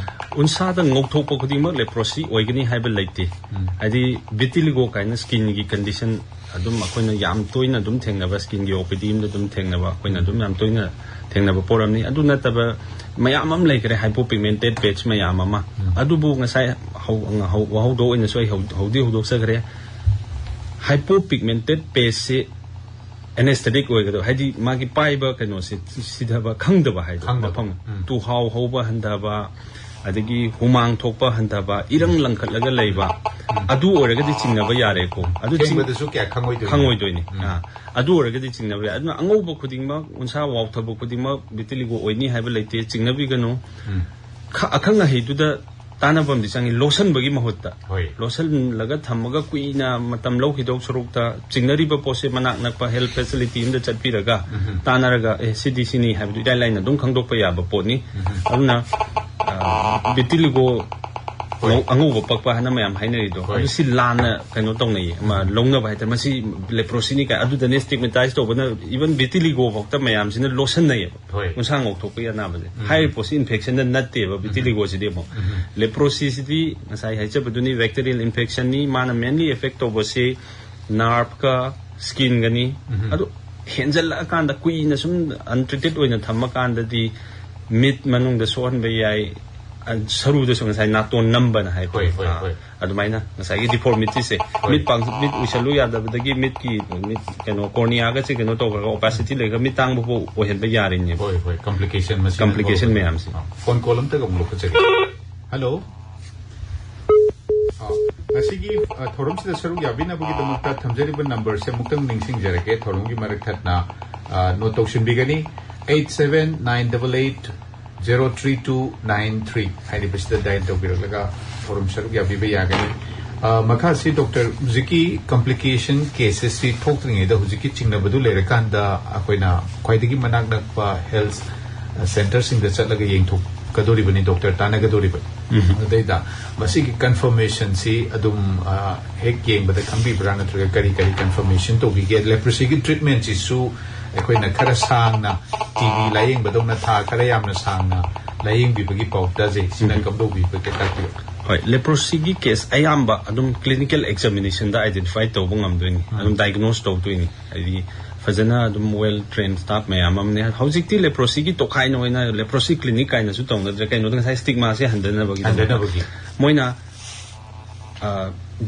ꯎꯟꯁꯥꯗ ꯉꯧꯊꯣꯛꯄ ꯈꯨꯗꯤꯡꯃꯛ ꯂꯦꯄ꯭ꯔꯣꯁꯤ ꯑꯣꯏꯒꯅꯤ ꯍꯥꯏꯕ ꯂꯩꯇꯦ꯫ ꯎꯝ꯫ ꯍꯥꯏꯗꯤ ꯚꯤꯇꯤꯂꯤꯒꯣ ꯀꯥꯏꯅ ꯁ꯭ꯀꯤꯟꯒꯤ ꯀꯟꯗꯤꯁꯟ ꯑꯗꯨꯝ ꯑꯩꯈꯣꯏꯅ ꯌꯥꯝ ꯇꯣꯏꯅ ꯑꯗꯨꯝ ꯊꯦꯡꯅꯕ, ꯁ꯭ꯀꯤꯟꯒꯤ ꯑꯣ ꯄꯤ ꯗꯤ ꯑꯃꯗ ꯑꯗꯨꯝ ꯊꯦꯡꯅꯕ, ꯑꯩꯈꯣꯏꯅ ꯑꯗꯨꯝ ꯌꯥꯝ ꯇꯣꯏꯅ ꯊꯦꯡꯅꯕ ꯄꯣꯠ ꯑꯃꯅꯤ꯫ ꯑꯗꯨ ꯅꯠꯇꯕ ꯃꯌꯥꯝ ꯑꯃ ꯂꯩꯈ꯭ꯔꯦ, ꯍꯥꯏꯄꯣ ꯄꯤꯒꯃꯦꯟꯇꯦꯠ ꯄꯦꯆ ꯃꯌꯥꯝ ꯑꯃ꯫ ꯎꯝ꯫ ꯑꯗꯨꯕꯨ ꯉꯁꯥꯏ ꯍꯧ-, ꯍꯧ-, ꯋꯥꯍꯧꯗꯣꯛ ꯑꯣꯏꯅꯁꯨ ꯑꯩ ꯍꯧ-, ꯍꯧꯗꯤ ꯍꯧꯗꯣꯛꯆꯈ꯭ꯔꯦ꯫ ꯍꯥꯏꯄꯣ ꯄꯤꯒꯃꯦꯟꯇꯦꯠ ꯄꯦꯆꯁꯤ ꯑꯦꯅꯦꯁꯊꯦꯇꯤꯛ ꯑꯣꯏꯒꯗꯕ, ꯍꯥꯏꯗꯤ ꯃꯥꯒꯤ ꯄꯥꯏꯕ ꯀꯩꯅꯣꯁꯦ ꯁꯤꯊꯕ, ꯈꯪꯗꯕ ꯍꯥꯏꯗꯣ, ꯈꯪꯗꯕ꯫ ꯃꯐꯝ ꯎꯝ꯫ ꯇꯨꯍꯥꯎ ꯍꯧꯕ ꯍꯟꯊꯕ, ꯑꯗꯒꯤ ꯍꯨꯃꯥꯡ ꯊꯣꯛꯄ ꯍꯟꯊꯕ, ꯏꯔꯪ ꯂꯪꯈꯠꯂꯒ ꯂꯩꯕ, ꯎꯝ꯫ ꯑꯗꯨ ꯑꯣꯏꯔꯒꯗꯤ ꯆꯤꯡꯅꯕ ꯌꯥꯔꯦꯀꯣ꯫ ꯑꯗꯨ ꯆꯤꯡ-, ꯊꯦꯡꯕꯗꯁꯨ ꯀꯌꯥ ꯈꯪꯉꯣꯏꯗꯣꯏꯅꯣ? ꯈꯪꯉꯣꯏꯗꯣꯏꯅꯤ꯫ ꯎꯝ꯫ ꯑꯥ, ꯑꯗꯨ ꯑꯣꯏꯔꯒꯗꯤ ꯆꯤꯡꯅꯕ ꯌꯥꯏ꯫ ꯑꯗꯨꯅ ꯑꯉꯧꯕ ꯈꯨꯗꯤꯡꯃꯛ, ꯎꯟꯁꯥ ꯋꯥꯎꯊꯕ ꯈꯨꯗꯤꯡꯃꯛ ꯚꯤꯇꯤꯂꯤꯒꯣ ꯑꯣꯏꯅꯤ ꯍꯥꯏꯕ ꯂꯩꯇꯦ, ꯆꯤꯡꯅꯕꯤꯒꯅꯨ꯫ ꯎꯝ꯫ ꯈ-, ꯑꯈꯪ ꯑꯍꯩꯗꯨꯗ ꯇꯥꯟꯅꯕ ꯑꯃꯗꯤ ꯆꯪꯉꯤ, ꯂꯣꯠꯁꯟꯕꯒꯤ ꯃꯍꯨꯠꯇ꯫ ꯍꯣꯏ꯫ ꯂꯣꯠꯁꯜꯂꯒ ꯊꯝꯃꯒ ꯀꯨꯏꯅ ꯃꯇꯝ ꯂꯧꯈꯤꯗꯧ ꯁꯔꯨꯛꯇ, ꯆꯤꯡꯅꯔꯤꯕ ꯄꯣꯠꯁꯦ ꯃꯅꯥꯛ ꯅꯛꯄ ꯍꯦꯜꯊ ꯐꯦꯁꯤꯂꯤꯇꯤ ꯑꯃꯗ ꯆꯠꯄꯤꯔꯒ ꯎꯝ꯫ ꯇꯥꯟꯅꯔꯒ, "ꯑꯦ, ꯁꯤꯗꯤ ꯁꯤꯅꯤ" ꯍꯥꯏꯕꯗꯨ ꯏꯔꯥꯏ ꯂꯥꯏꯅ ꯑꯗꯨꯝ ꯈꯪꯗꯣꯛꯄ ꯌꯥꯕ ꯄꯣꯠꯅꯤ꯫ ꯎꯝ꯫ ꯑꯗꯨꯅ, ꯑ, ꯚꯤꯇꯤꯂꯤꯒꯣ ꯍꯣꯏ꯫ ꯑꯉꯧ-, ꯑꯉꯧꯕ ꯄꯛꯄ ꯍꯥꯏꯅ ꯃꯌꯥꯝ ꯍꯥꯏꯅꯔꯤꯗꯣ, ꯍꯣꯏ꯫ ꯑꯗꯨ ꯁꯤ ꯂꯥꯟꯅ ꯀꯩꯅꯣ ꯇꯧꯅꯩꯌꯦ, ꯑꯃ ꯎꯝ꯫ ꯂꯧꯅꯕ ꯍꯥꯏꯇꯥꯔꯦ꯫ "ꯃꯁꯤ ꯂꯦꯄ꯭ꯔꯣꯁꯤꯅꯤ" ꯀꯥꯏ, ꯑꯗꯨꯗꯅꯦ ꯁ꯭ꯇꯤꯒꯃꯦꯇꯥꯏꯁ ꯇꯧꯕꯅ, ꯏꯚꯟ ꯚꯤꯇꯤꯂꯤꯒꯣ ꯐꯥꯎꯗ ꯃꯌꯥꯝꯁꯤꯅ ꯂꯣꯠꯁꯟꯅꯩꯌꯦꯕ꯫ ꯍꯣꯏ꯫ ꯎꯟꯁꯥ ꯉꯧꯊꯣꯛꯄꯒꯤ ꯑꯅꯥꯕꯁꯦ꯫ ꯎꯝ꯫ ꯍꯥꯏꯔꯤꯕ ꯄꯣꯠꯁꯤ ꯏꯟꯐꯦꯛꯁꯟꯗ ꯅꯠꯇꯦꯕ, ꯎꯝ꯫ ꯚꯤꯇꯤꯂꯤꯒꯣꯁꯤꯗꯤ ꯑꯃꯨꯛ꯫ ꯎꯝ꯫ ꯂꯦꯄ꯭ꯔꯣꯁꯤꯁꯤꯗꯤ ꯉꯁꯥꯏ ꯍꯥꯏꯖꯕꯗꯨꯅꯤ, ꯕꯦꯛꯇꯤꯔꯤꯌꯦꯜ ꯏꯟꯐꯦꯛꯁꯟꯅꯤ, ꯃꯥꯅ ꯃꯦꯟꯂꯤ ꯑꯦꯐꯦꯛ ꯇꯧꯕꯁꯤ ꯅꯥꯔꯚꯀ ꯁ꯭ꯀꯤꯟꯒꯅꯤ꯫ ꯎꯝ꯫ ꯑꯗꯨ ꯍꯦꯟꯖꯜꯂꯛꯑꯀꯥꯟꯗ, ꯀꯨꯏꯅ ꯁꯨꯝ ꯑꯟꯇ꯭ꯔꯤꯇꯦꯠ ꯑꯣꯏꯅ ꯊꯝꯃꯀꯥꯟꯗꯗꯤ ꯃꯤꯠ ꯃꯅꯨꯡꯗ ꯁꯣꯛꯍꯟꯕ ꯌꯥꯏ, ꯑ, ꯁꯔꯨꯗꯁꯨ ꯉꯁꯥꯏ ꯅꯥꯇꯣꯟ ꯅꯝꯕꯅ ꯍꯥꯏꯕꯗꯣ꯫ ꯍꯣꯏ, ꯍꯣꯏ, ꯑꯥ, ꯍꯣꯏ꯫ ꯑꯗꯨꯃꯥꯏꯅ ꯉꯁꯥꯏꯒꯤ ꯗꯤꯐꯣꯔꯃꯤꯇꯤꯁꯦ, ꯍꯣꯏ꯫ ꯃꯤꯠ ꯄꯥꯡ-, ꯃꯤꯠ ꯎꯏꯁꯜꯂꯨ ꯌꯥꯗꯕꯗꯒꯤ ꯃꯤꯠꯀꯤ, ꯃꯤꯠ, ꯀꯩꯅꯣ, ꯀꯣꯔꯅꯤꯌꯥꯒꯁꯦ ꯀꯩꯅꯣ ꯇꯧꯈ꯭ꯔꯒ, ꯑꯣꯄꯥꯁꯤꯇꯤ ꯂꯩꯔꯒ ꯃꯤꯠ ꯇꯥꯡꯕ ꯐꯥꯎ ꯑꯣꯏꯍꯟꯕ ꯌꯥꯔꯤꯅꯦꯕ꯫ ꯍꯣꯏ, ꯍꯣꯏ, ꯀꯝꯄ꯭ꯂꯤꯀꯦꯁꯟ ꯃꯁꯤꯅ ꯀꯝꯄ꯭ꯂꯤꯀꯦꯁꯟ ꯊꯣꯛꯂꯛꯄ-, ꯃꯌꯥꯝꯁꯦ꯫ ꯑ, ꯐꯣꯟ ꯀꯣꯜ ꯑꯝꯇꯒ ꯑꯃꯨꯛ ꯂꯧꯈꯠꯆꯒꯦ꯫ ꯍꯜꯂꯣ꯫ ꯑ, ꯉꯁꯤꯒꯤ, ꯑ, ꯊꯧꯔꯝꯁꯤꯗ ꯁꯔꯨꯛ ꯌꯥꯕꯤꯅꯕꯒꯤꯗꯃꯛꯇ ꯊꯝꯖꯔꯤꯕ ꯅꯝꯕꯔꯁꯦ ꯑꯃꯨꯛꯇꯪ ꯅꯤꯡꯁꯤꯡꯖꯔꯒꯦ꯫ ꯊꯧꯔꯝꯒꯤ ꯃꯔꯛ ꯊꯠꯅ, ꯑ, ꯅꯣꯠ ꯇꯧꯁꯤꯟꯕꯤꯒꯅꯤ꯫ Eight seven nine double eight zero three two nine three ꯍꯥꯏꯔꯤꯕꯁꯤꯗ ꯗꯥꯏꯜ ꯇꯧꯕꯤꯔꯛꯂꯒ ꯐꯣꯔꯝ ꯁꯔꯨꯛ ꯌꯥꯕꯤꯕ ꯌꯥꯒꯅꯤ꯫ ꯑ, ꯃꯈꯥꯁꯤ ꯗꯣꯛꯇꯔ, ꯍꯧꯖꯤꯛꯀꯤ ꯀꯝꯄ꯭ꯂꯤꯀꯦꯁꯟ ꯀꯦꯁꯦꯁꯁꯤ ꯊꯣꯛꯇ꯭ꯔꯤꯉꯩꯗ ꯍꯧꯖꯤꯛꯀꯤ ꯆꯤꯡꯅꯕꯗꯨ ꯂꯩꯔꯀꯥꯟꯗ ꯑꯩꯈꯣꯏꯅ ꯈ꯭ꯋꯥꯏꯗꯒꯤ ꯃꯅꯥꯛ ꯅꯛꯄ ꯍꯦꯜꯊ ꯁꯦꯟꯇꯔꯁꯤꯡꯗ ꯆꯠꯂꯒ ꯌꯦꯡꯊꯣꯛꯀꯗꯣꯔꯤꯕꯅꯤ, ꯗꯣꯛꯇꯔ, ꯇꯥꯟꯅꯒꯗꯣꯔꯤꯕꯅꯤ꯫ ꯑꯗꯩꯗ ꯃꯁꯤꯒꯤ ꯀꯟꯐꯔꯃꯦꯁꯟꯁꯤ ꯑꯗꯨꯝ, ꯑ, ꯍꯦꯛ ꯌꯦꯡꯕꯗ ꯈꯪꯕꯤꯕ꯭ꯔꯥ, ꯅꯠꯇ꯭ꯔꯒ ꯀꯔꯤ ꯀꯔꯤ ꯀꯟꯐꯔꯃꯦꯁꯟ ꯇꯧꯕꯤꯒꯦ? ꯂꯦꯄ꯭ꯔꯣꯁꯤꯒꯤ ꯇ꯭ꯔꯤꯠꯃꯦꯟꯁꯤꯁꯨ ꯑꯩꯈꯣꯏꯅ ꯈꯔ ꯁꯥꯡꯅ ꯇꯤ ꯕꯤ ꯂꯥꯌꯦꯡꯕꯗꯧꯅ ꯊꯥ ꯈꯔ ꯌꯥꯝꯅ ꯁꯥꯡꯅ ꯂꯥꯌꯦꯡꯕꯤꯕꯒꯤ ꯄꯥꯎ ꯇꯥꯖꯩ꯫ ꯁꯤꯅ ꯎꯝ꯫ ꯀꯝꯗꯧꯕꯤꯕꯒꯦ, ꯇꯥꯛꯄꯤꯌꯨ꯫ ꯍꯣꯏ, ꯂꯦꯄ꯭ꯔꯣꯁꯤꯒꯤ ꯀꯦꯁ ꯑꯌꯥꯝꯕ ꯑꯗꯨꯝ ꯀ꯭ꯂꯤꯅꯤꯀꯦꯜ ꯑꯦꯛꯖꯥꯃꯤꯅꯦꯁꯟꯗ ꯑꯥꯏꯗꯦꯟꯇꯤꯐꯥꯏ ꯇꯧꯕ ꯉꯝꯗꯣꯏꯅꯤ, ꯎꯝ꯫ ꯑꯗꯨꯝ ꯗꯥꯏꯒꯅꯣꯁ ꯇꯧꯗꯣꯏꯅꯤ꯫ ꯍꯥꯏꯗꯤ ꯐꯖꯅ ꯑꯗꯨꯝ ꯋꯦꯜ ꯇ꯭ꯔꯦꯟ ꯁ꯭ꯇꯥꯐ ꯃꯌꯥꯝ ꯑꯃꯅꯦ꯫ ꯍꯧꯖꯤꯛꯇꯤ ꯂꯦꯄ꯭ꯔꯣꯁꯤꯒꯤ ꯇꯣꯈꯥꯏꯅ ꯑꯣꯏꯅ ꯂꯦꯄ꯭ꯔꯣꯁꯤ ꯀ꯭ꯂꯤꯅꯤꯛ ꯀꯥꯏꯅꯁꯨ ꯇꯧꯅꯗ꯭ꯔꯦ꯫ ꯀꯩꯅꯣꯗ ꯉꯁꯥꯏ ꯁ꯭ꯇꯤꯒꯃꯥꯁꯦ ꯍꯟꯊꯅꯕꯒꯤ꯫ ꯍꯟꯊꯅꯕꯒꯤ꯫ ꯃꯣꯏꯅ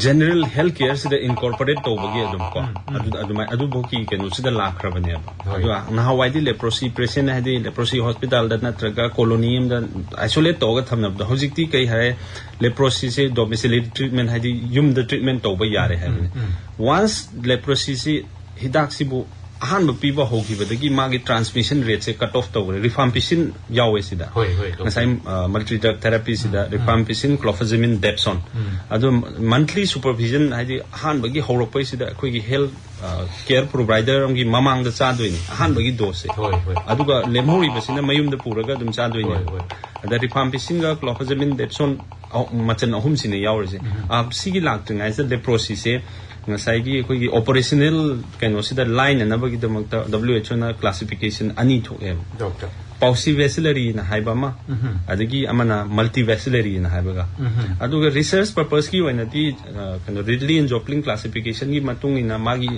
ꯖꯦꯅꯔꯦꯜ ꯍꯦꯜꯊ ꯀꯦꯌꯔꯁꯤꯗ ꯏꯟꯀꯣꯔꯄꯣꯔꯦꯠ ꯇꯧꯕꯒꯤ ꯑꯗꯨꯝ ꯀꯣ, ꯎꯝ, ꯎꯝ꯫ ꯑꯗꯨ-, ꯑꯗꯨꯃꯥꯏ-, ꯑꯗꯨꯐꯥꯎꯒꯤ ꯀꯩꯅꯣꯁꯤꯗ ꯂꯥꯛꯈ꯭ꯔꯕꯅꯦꯕ꯫ ꯍꯣꯏ꯫ ꯑꯗꯨꯒ ꯅꯍꯥꯟꯋꯥꯏꯗꯤ ꯂꯦꯄ꯭ꯔꯣꯁꯤ ꯄꯦꯁꯦꯟ ꯍꯥꯏꯗꯤ ꯂꯦꯄ꯭ꯔꯣꯁꯤ ꯍꯣꯁꯄꯤꯇꯥꯜꯗ ꯅꯠꯇ꯭ꯔꯒ ꯀꯣꯂꯣꯅꯤ ꯑꯃꯗ ꯑꯥꯏꯁꯣꯂꯦꯠ ꯇꯧꯔꯒ ꯊꯝꯅꯕꯗꯣ, ꯍꯧꯖꯤꯛꯇꯤ ꯀꯩ ꯍꯥꯏꯔꯦ, ꯂꯦꯄ꯭ꯔꯣꯁꯤꯁꯦ ꯗꯣꯃꯤꯁꯤꯂꯦꯔꯤ ꯇ꯭ꯔꯤꯠꯃꯦꯟ ꯍꯥꯏꯗꯤ ꯌꯨꯝꯗ ꯇ꯭ꯔꯤꯠꯃꯦꯟ ꯇꯧꯕ ꯌꯥꯔꯦ ꯍꯥꯏꯕꯅꯤ꯫ ꯎꯝ, ꯎꯝ꯫ ꯋꯥꯟꯁ ꯂꯦꯄ꯭ꯔꯣꯁꯤꯁꯤ ꯍꯤꯗꯥꯛꯁꯤꯕꯨ ꯑꯍꯥꯟꯕ ꯄꯤꯕ ꯍꯧꯈꯤꯕꯗꯒꯤ ꯃꯥꯒꯤ ꯇ꯭ꯔꯥꯟꯁꯃꯤꯁꯟ ꯔꯦꯠꯁꯦ ꯀꯠ ꯑꯣꯐ ꯇꯧꯈ꯭ꯔꯦ꯫ ꯔꯤꯐꯥꯝꯄꯤꯁꯤꯟ ꯌꯥꯎꯋꯦ ꯁꯤꯗ꯫ ꯍꯣꯏ, ꯍꯣꯏ, ꯗꯣꯛꯇꯔ꯫ ꯉꯁꯥꯏ, ꯑ, ꯃꯜꯇꯤ ꯗ꯭ꯔꯒ ꯊꯦꯔꯥꯄꯤꯁꯤꯗ ꯎꯝ, ꯎꯝ꯫ ꯔꯤꯐꯥꯝꯄꯤꯁꯤꯟ, ꯀ꯭ꯂꯣꯐꯖꯃꯤꯟ, ꯗꯦꯞꯁꯣꯟ꯫ ꯎꯝ꯫ ꯑꯗꯨ ꯃꯟꯊꯂꯤ ꯁꯨꯄꯔꯚꯤꯖꯟ ꯍꯥꯏꯗꯤ ꯑꯍꯥꯟꯕꯒꯤ ꯍꯧꯔꯛꯄꯩꯁꯤꯗ ꯑꯩꯈꯣꯏꯒꯤ ꯍꯦꯜꯊ, ꯑ, ꯀꯦꯌꯔ ꯄ꯭ꯔꯣꯚꯥꯏꯗꯔ ꯑꯃꯒꯤ ꯃꯃꯥꯡꯗ ꯆꯥꯗꯣꯏꯅꯤ ꯑꯍꯥꯟꯕꯒꯤ ꯗꯣꯁꯁꯦ꯫ ꯍꯣꯏ, ꯍꯣꯏ꯫ ꯑꯗꯨꯒ ꯂꯦꯝꯍꯧꯔꯤꯕꯁꯤꯅ ꯃꯌꯨꯝꯗ ꯄꯨꯔꯒ ꯑꯗꯨꯝ ꯆꯥꯗꯣꯏꯅꯦ꯫ ꯍꯣꯏ, ꯍꯣꯏ꯫ ꯑꯗ ꯔꯤꯐꯥꯝꯄꯤꯁꯤꯟꯒ ꯀ꯭ꯂꯣꯐꯖꯃꯤꯟ, ꯗꯦꯞꯁꯣꯟ, ꯑ, ꯃꯆꯜ ꯑꯍꯨꯝꯁꯤꯅ ꯌꯥꯎꯔꯤꯁꯦ꯫ ꯎꯝ꯫ ꯑ, ꯁꯤꯒꯤ ꯂꯥꯛꯇ꯭ꯔꯤꯉꯩꯁꯤꯗ ꯂꯦꯄ꯭ꯔꯣꯁꯤꯁꯦ ꯉꯁꯥꯏꯒꯤ ꯑꯩꯈꯣꯏꯒꯤ ꯑꯣꯄꯔꯦꯁꯅꯦꯜ ꯀꯩꯅꯣꯁꯤꯗ ꯂꯥꯏꯅꯅꯕꯒꯤꯗꯃꯛꯇ ꯗꯕ꯭ꯂꯤꯎ ꯑꯩꯆ ꯑꯣꯅ ꯀ꯭ꯂꯥꯁꯤꯐꯤꯀꯦꯁꯟ ꯑꯅꯤ ꯊꯣꯛꯑꯦꯕ꯫ ꯗꯣꯛꯇꯔ꯫ ꯄꯥꯎꯁꯤ ꯕꯦꯁꯤꯂꯔꯤꯅ ꯍꯥꯏꯕ ꯑꯃ, ꯎꯝ꯫ ꯑꯗꯒꯤ ꯑꯃꯅ ꯃꯜꯇꯤ ꯕꯦꯁꯤꯂꯔꯤꯅ ꯍꯥꯏꯕꯒ꯫ ꯎꯝ꯫ ꯑꯗꯨꯒ ꯔꯤꯁꯔꯆ ꯄꯔꯄꯁꯀꯤ ꯑꯣꯏꯅꯗꯤ, ꯑ, ꯀꯩꯅꯣ, ꯔꯤꯗꯂꯤ ꯑꯦꯟ ꯖꯣꯄ꯭ꯂꯤꯟ ꯀ꯭ꯂꯥꯁꯤꯐꯤꯀꯦꯁꯟꯒꯤ ꯃꯇꯨꯡ ꯏꯟꯅ ꯃꯥꯒꯤ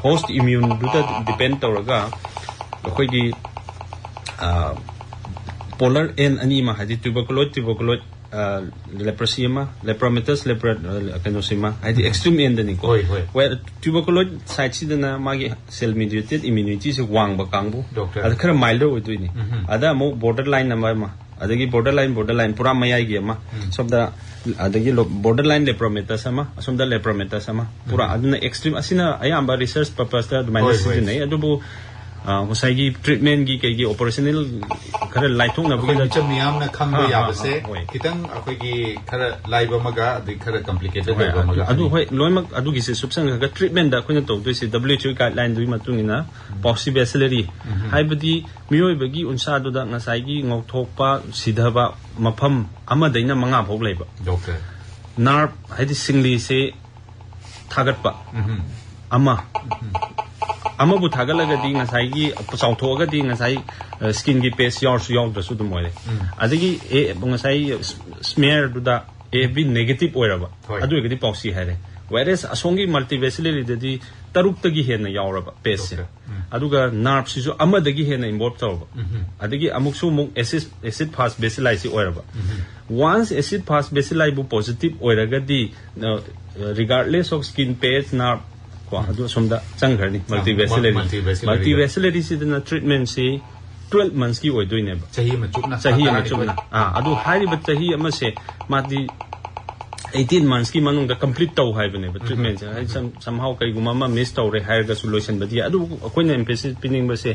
ꯍꯣꯁ ꯏꯃ꯭ꯌꯨꯟꯗꯨꯗ ꯗꯤꯄꯦꯟ ꯇꯧꯔꯒ ꯑꯩꯈꯣꯏꯒꯤ, ꯑ, ꯄꯣꯂꯔ ꯑꯦꯟ ꯑꯅꯤ ꯑꯃ, ꯍꯥꯏꯗꯤ ꯇ꯭ꯌꯨꯕꯔꯀꯨꯂꯣꯏꯗ, ꯇ꯭ꯌꯨꯕꯔꯀꯨꯂꯣꯏꯗ, ꯑ, ꯂꯦꯄ꯭ꯔꯁꯤ ꯑꯃ, ꯂꯦꯄ꯭ꯔꯣꯃꯦꯇꯁ, ꯂꯦꯄ꯭ꯔ-, ꯑ, ꯀꯩꯅꯣꯁꯤꯃ, ꯍꯥꯏꯗꯤ ꯎꯝ꯫ ꯑꯦꯛꯁꯇ꯭ꯔꯤꯝ ꯑꯦꯟꯗꯅꯤꯀꯣ꯫ ꯍꯣꯏ, ꯍꯣꯏ꯫ ꯋꯦ-, ꯇ꯭ꯌꯨꯕꯔꯀꯨꯂꯣꯏꯗ ꯁꯥꯏꯠꯁꯤꯗꯅ ꯃꯥꯒꯤ ꯁꯦꯜ ꯃꯤꯗꯤꯌꯦꯇꯦꯗ ꯏꯝꯌꯨꯅꯤꯇꯤꯁꯦ ꯋꯥꯡꯕ ꯀꯥꯡꯕꯨ, ꯗꯣꯛꯇꯔ꯫ ꯑꯗ ꯈꯔ ꯃꯥꯏꯜꯗꯔ ꯑꯣꯏꯗꯣꯏꯅꯤ꯫ ꯎꯝ꯫ ꯑꯗ ꯑꯃꯨꯛ ꯕꯣꯔꯗꯔ ꯂꯥꯏꯟ ꯑꯃ, ꯑꯃ, ꯑꯗꯒꯤ ꯕꯣꯔꯗꯔ ꯂꯥꯏꯟ, ꯕꯣꯔꯗꯔ ꯂꯥꯏꯟ ꯄꯨꯔꯥ ꯃꯌꯥꯏꯒꯤ ꯑꯃ, ꯎꯝ꯫ ꯁꯣꯝꯗ, ꯑꯗꯒꯤ ꯂꯣ-, ꯕꯣꯔꯗꯔ ꯂꯥꯏꯟ ꯂꯦꯄ꯭ꯔꯣꯃꯦꯇꯁ ꯑꯃ, ꯑꯁꯣꯝꯗ ꯂꯦꯄ꯭ꯔꯣꯃꯦꯇꯁ ꯑꯃ, ꯄꯨꯔꯥ ꯎꯝ꯫ ꯑꯗꯨꯅ ꯑꯦꯛꯁꯇ꯭ꯔꯤꯝ, ꯑꯁꯤꯅ ꯑꯌꯥꯝꯕ ꯔꯤꯁꯔꯆ ꯄꯔꯄꯁꯇ ꯑꯗꯨꯃꯥꯏꯅ ꯍꯣꯏ, ꯍꯣꯏ꯫ ꯁꯤꯖꯤꯟꯅꯩ꯫ ꯑꯗꯨꯕꯨ ꯑ, ꯉꯁꯥꯏꯒꯤ ꯇ꯭ꯔꯤꯠꯃꯦꯟꯒꯤ ꯀꯩꯒꯤ ꯑꯣꯄꯔꯦꯁꯅꯦꯜ ꯈꯔ ꯑꯩꯈꯣꯏ ꯂꯥꯏꯊꯣꯛꯅꯕꯒꯤꯗ ꯃꯤꯆꯝ ꯃꯤꯌꯥꯝꯅ ꯈꯪꯕ ꯑꯥ, ꯑꯥ, ꯌꯥꯕꯁꯦ ꯑꯥ, ꯍꯣꯏ꯫ ꯈꯤꯇꯪ ꯑꯩꯈꯣꯏꯒꯤ ꯈꯔ ꯂꯥꯏꯕ ꯑꯃꯒ ꯑꯗꯩ ꯈꯔ ꯀꯝꯄ꯭ꯂꯤꯀꯦꯇꯦꯠ ꯍꯣꯏ, ꯑꯣꯏꯕ ꯑꯗꯨ, ꯑꯃꯒ ꯑꯗꯨ ꯑꯅꯤ꯫ ꯍꯣꯏ, ꯂꯣꯏꯅꯃꯛ ꯑꯗꯨꯒꯤꯁꯦ ꯁꯨꯞꯆꯟꯈ꯭ꯔꯒ ꯇ꯭ꯔꯤꯠꯃꯦꯟꯗ ꯑꯩꯈꯣꯏꯅ ꯇꯧꯗꯣꯏꯁꯦ W H O ꯒꯥꯏꯗꯂꯥꯏꯟꯗꯨꯒꯤ ꯃꯇꯨꯡ ꯏꯟꯅ ꯎꯝ꯫ ꯄꯥꯎꯁꯤ ꯕꯦꯁꯤꯂꯔꯤ ꯎꯝ꯫ ꯍꯥꯏꯕꯗꯤ ꯃꯤꯑꯣꯏꯕꯒꯤ ꯎꯟꯁꯥꯗꯨꯗ ꯉꯁꯥꯏꯒꯤ ꯉꯧꯊꯣꯛꯄ, ꯁꯤꯊꯕ ꯃꯐꯝ ꯑꯃꯗꯩꯅ ꯃꯉꯥ ꯐꯥꯎ ꯂꯩꯕ꯫ ꯗꯣꯛꯇꯔ꯫ ꯅꯥꯔꯚ ꯍꯥꯏꯗꯤ ꯁꯤꯡꯂꯤꯁꯦ ꯊꯥꯒꯠꯄ ꯎꯝ꯫ ꯑꯃ꯫ ꯎꯝ꯫ ꯑꯃꯕꯨ ꯊꯥꯒꯠꯂꯒꯗꯤ ꯉꯁꯥꯏꯒꯤ ꯆꯥꯎꯊꯣꯛꯑꯒꯗꯤ ꯉꯁꯥꯏ, ꯑ, ꯁ꯭ꯀꯤꯟꯒꯤ ꯄꯦꯁ ꯌꯥꯎꯔꯁꯨ ꯌꯥꯎꯗ꯭ꯔꯁꯨ ꯑꯗꯨꯝ ꯑꯣꯏꯔꯦ꯫ ꯎꯝ꯫ ꯑꯗꯒꯤ ꯑꯦ, ꯉꯁꯥꯏ ꯁ꯭ꯃꯤꯌꯔꯗꯨꯗ A B negative ꯑꯣꯏꯔꯕ, ꯍꯣꯏ꯫ ꯑꯗꯨ ꯑꯣꯏꯔꯒꯗꯤ ꯄꯥꯎꯁꯤ ꯍꯥꯏꯔꯦ꯫ ꯋꯦꯔꯦꯁ ꯑꯁꯣꯝꯒꯤ ꯃꯜꯇꯤꯕꯦꯁꯤꯂꯔꯤꯗꯗꯤ ꯇꯔꯨꯛꯇꯒꯤ ꯍꯦꯟꯅ ꯌꯥꯎꯔꯕ ꯄꯦꯁꯁꯦ꯫ ꯗꯣꯛꯇꯔ꯫ ꯎꯝ꯫ ꯑꯗꯨꯒ ꯅꯥꯔꯚꯁꯤꯁꯨ ꯑꯃꯗꯒꯤ ꯍꯦꯟꯅ ꯏꯟꯚꯣꯜꯕ ꯇꯧꯔꯕ꯫ ꯎꯝ꯫ ꯑꯗꯒꯤ ꯑꯃꯨꯛꯁꯨ ꯑꯃꯨꯛ ꯑꯦꯁꯤꯗ, ꯑꯦꯁꯤꯗ ꯐꯥꯁ ꯕꯦꯁꯤꯂꯥꯏꯁꯤ ꯑꯣꯏꯔꯕ꯫ ꯎꯝ꯫ ꯋꯥꯟꯁ ꯑꯦꯁꯤꯗ ꯐꯥꯁ ꯕꯦꯁꯤꯂꯥꯏꯕꯨ ꯄꯣꯖꯤꯇꯤꯚ ꯑꯣꯏꯔꯒꯗꯤ, ꯑ, regardless of skin, page, nerve, ꯀꯣ, ꯎꯝ꯫ ꯑꯗꯨ ꯑꯁꯣꯝꯗ ꯆꯪꯈ꯭ꯔꯅꯤ, ꯑ, ꯃꯜꯇꯤꯕꯦꯁꯤꯂꯔꯤ꯫ ꯃꯜꯇꯤꯕꯦꯁꯤꯂꯔꯤꯗ꯫ ꯃꯜꯇꯤꯕꯦꯁꯤꯂꯔꯤꯁꯤꯗꯅ ꯇ꯭ꯔꯤꯠꯃꯦꯟꯁꯤ ꯇ꯭ꯋꯦꯜꯞ ꯃꯟꯁꯀꯤ ꯑꯣꯏꯗꯣꯏꯅꯦꯕ꯫ ꯆꯍꯤ ꯑꯃ ꯆꯨꯞꯅ, ꯆꯍꯤ ꯊꯥ ꯑꯃ ꯇꯔꯥꯅꯤꯊꯣꯏ꯫ ꯆꯨꯞꯅ꯫ ꯑꯥ, ꯑꯗꯨ ꯍꯥꯏꯔꯤꯕ ꯆꯍꯤ ꯑꯃꯁꯦ ꯃꯥꯗꯤ ꯑꯩꯠꯇꯤꯟ ꯃꯟꯁꯀꯤ ꯃꯅꯨꯡꯗ ꯀꯝꯄ꯭ꯂꯤꯠ ꯇꯧ ꯍꯥꯏꯕꯅꯦꯕ, ꯎꯝ꯫ ꯇ꯭ꯔꯤꯠꯃꯦꯟꯁꯦ꯫ ꯍꯥꯏꯗꯤ ꯎꯝ꯫ ꯁꯝ-, somehow ꯀꯩꯒꯨꯝꯕ ꯑꯃ ꯃꯤꯁ ꯇꯧꯔꯦ ꯍꯥꯏꯔꯒꯁꯨ ꯂꯣꯏꯁꯤꯟꯕꯗꯤ ꯌꯥꯏ꯫ ꯑꯗꯨꯕꯨ ꯑꯩꯈꯣꯏꯅ ꯑꯦꯝꯐꯦꯁꯤꯁ ꯄꯤꯅꯤꯡꯕꯁꯦ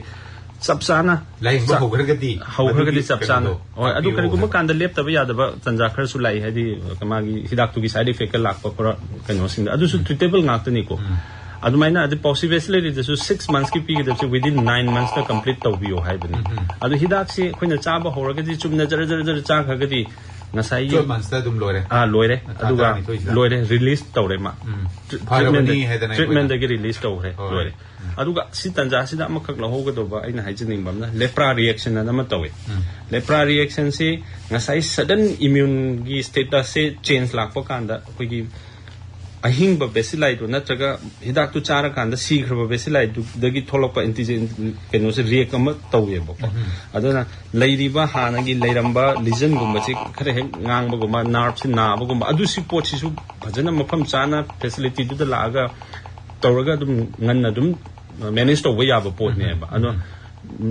ꯆꯞ ꯆꯥꯅ ꯂꯥꯌꯦꯡꯕ ꯆ-, ꯍꯧꯈ꯭ꯔꯒꯗꯤ ꯍꯧꯈ꯭ꯔꯒꯗꯤ ꯃꯗꯨꯒꯤ ꯆꯞ ꯆꯥꯅ꯫ ꯀꯩꯅꯣꯗꯣ ꯍꯣꯏ, ꯑꯗꯨ ꯇꯥꯛꯄꯤꯌꯣ ꯀꯔꯤꯒꯨꯝꯕ ꯍꯥꯏꯕ꯫ ꯀꯥꯟꯗ ꯂꯦꯞꯇꯕ ꯌꯥꯗꯕ ꯇꯥꯟꯖꯥ ꯈꯔꯁꯨ ꯂꯥꯛꯏ, ꯍꯥꯏꯗꯤ ꯃꯥꯒꯤ ꯍꯤꯗꯥꯛꯇꯨꯒꯤ ꯁꯥꯏꯗ ꯏꯐꯦꯛꯀ ꯂꯥꯛꯄ ꯈꯔ ꯀꯩꯅꯣꯁꯤꯡꯗ, ꯑꯗꯨꯁꯨ ꯎꯝ꯫ ꯇ꯭ꯔꯤꯇꯦꯕꯜ ꯉꯥꯛꯇꯅꯤꯀꯣ꯫ ꯎꯝ꯫ ꯑꯗꯨꯃꯥꯏꯅ ꯑꯗꯩ ꯄꯥꯎꯁꯤ ꯕꯦꯁꯤꯂꯔꯤꯗꯁꯨ ꯁꯤꯛꯁ ꯃꯟꯁꯀꯤ ꯄꯤꯒꯗꯕꯁꯦ within nine monthsꯇ complete ꯇꯧꯕꯤꯌꯣ ꯍꯥꯏꯕꯅꯤ꯫ ꯎꯝ꯫ ꯑꯗꯨ ꯍꯤꯗꯥꯛꯁꯤ ꯑꯩꯈꯣꯏꯅ ꯆꯥꯕ ꯍꯧꯔꯒꯗꯤ ꯆꯨꯝꯅ ꯖꯔ ꯖꯔ ꯖꯔ ꯆꯥꯈ꯭ꯔꯒꯗꯤ ꯉꯁꯥꯏꯒꯤ twelve monthsꯇ ꯑꯗꯨꯝ ꯂꯣꯏꯔꯦ꯫ ꯑꯥ, ꯂꯣꯏꯔꯦ꯫ ꯊꯥ ꯑꯗꯨꯒ ꯇꯔꯥꯅꯤꯊꯣꯏꯁꯤꯗ꯫ ꯂꯣꯏꯔꯦ, ꯔꯤꯂꯤꯁ ꯇꯧꯔꯦ ꯃꯥ꯫ ꯎꯝ꯫ ꯇ꯭ꯔꯤ-, ꯐꯔꯕꯅꯤ ꯇ꯭ꯔꯤꯠꯃꯦꯟꯗ-, ꯍꯥꯏꯗꯅ ꯑꯩꯈꯣꯏꯅ꯫ ꯇ꯭ꯔꯤꯠꯃꯦꯟꯗꯒꯤ ꯔꯤꯂꯤꯁ ꯇꯧꯈ꯭ꯔꯦ, ꯍꯣꯏ꯫ ꯂꯣꯏꯔꯦ꯫ ꯎꯝ꯫ ꯑꯗꯨꯒ ꯁꯤ ꯇꯥꯟꯖꯥꯁꯤꯗ ꯑꯃꯈꯛ ꯂꯧꯍꯧꯒꯗꯧꯕ ꯑꯩꯅ ꯍꯥꯏꯖꯅꯤꯡꯕ ꯑꯃꯅ, ꯂꯦꯄ꯭ꯔꯥ ꯔꯤꯌꯦꯛꯁꯟ ꯑꯅ ꯑꯃ ꯇꯧꯏ꯫ ꯎꯝ꯫ ꯂꯦꯄ꯭ꯔꯥ ꯔꯤꯌꯦꯛꯁꯟꯁꯤ ꯉꯁꯥꯏ ꯁꯗꯟ ꯏꯃ꯭ꯌꯨꯟꯒꯤ ꯁ꯭ꯇꯦꯇꯁꯁꯦ ꯆꯦꯟꯖ ꯂꯥꯛꯄ ꯀꯥꯟꯗ ꯑꯩꯈꯣꯏꯒꯤ ꯑꯍꯤꯡꯕ ꯕꯦꯁꯤꯂꯥꯏꯗꯣ ꯅꯠꯇ꯭ꯔꯒ ꯍꯤꯗꯥꯛꯇꯨ ꯆꯥꯔꯀꯥꯟꯗ ꯁꯤꯈ꯭ꯔꯕ ꯕꯦꯁꯤꯂꯥꯏꯗꯨꯗꯒꯤ ꯊꯣꯛꯂꯛꯄ ꯑꯦꯟꯇꯤꯖꯦꯟ ꯀꯩꯅꯣꯁꯦ ꯔꯤꯌꯦꯛ ꯑꯃ ꯇꯧꯋꯦꯕꯀꯣ꯫ ꯎꯝ꯫ ꯑꯗꯨꯅ ꯂꯩꯔꯤꯕ ꯍꯥꯟꯅꯒꯤ ꯂꯩꯔꯝꯕ ꯂꯤꯖꯟꯒꯨꯝꯕꯁꯤ ꯈꯔ ꯍꯦꯛ ꯉꯥꯡꯕꯒꯨꯝꯕ, ꯅꯥꯔꯚꯁꯤ ꯅꯥꯕꯒꯨꯝꯕ, ꯑꯗꯨ ꯁꯤ ꯄꯣꯠꯁꯤꯁꯨ ꯐꯖꯅ ꯃꯐꯝ ꯆꯥꯅ ꯐꯦꯁꯤꯂꯤꯇꯤꯗꯨꯗ ꯂꯥꯛꯑꯒ ꯇꯧꯔꯒ ꯑꯗꯨꯝ ꯉꯟꯅ ꯑꯗꯨꯝ ꯃꯦꯅꯦꯖ ꯇꯧꯕ ꯌꯥꯕ ꯄꯣꯠꯅꯦꯕ꯫ ꯎꯝ꯫ ꯑꯗꯣ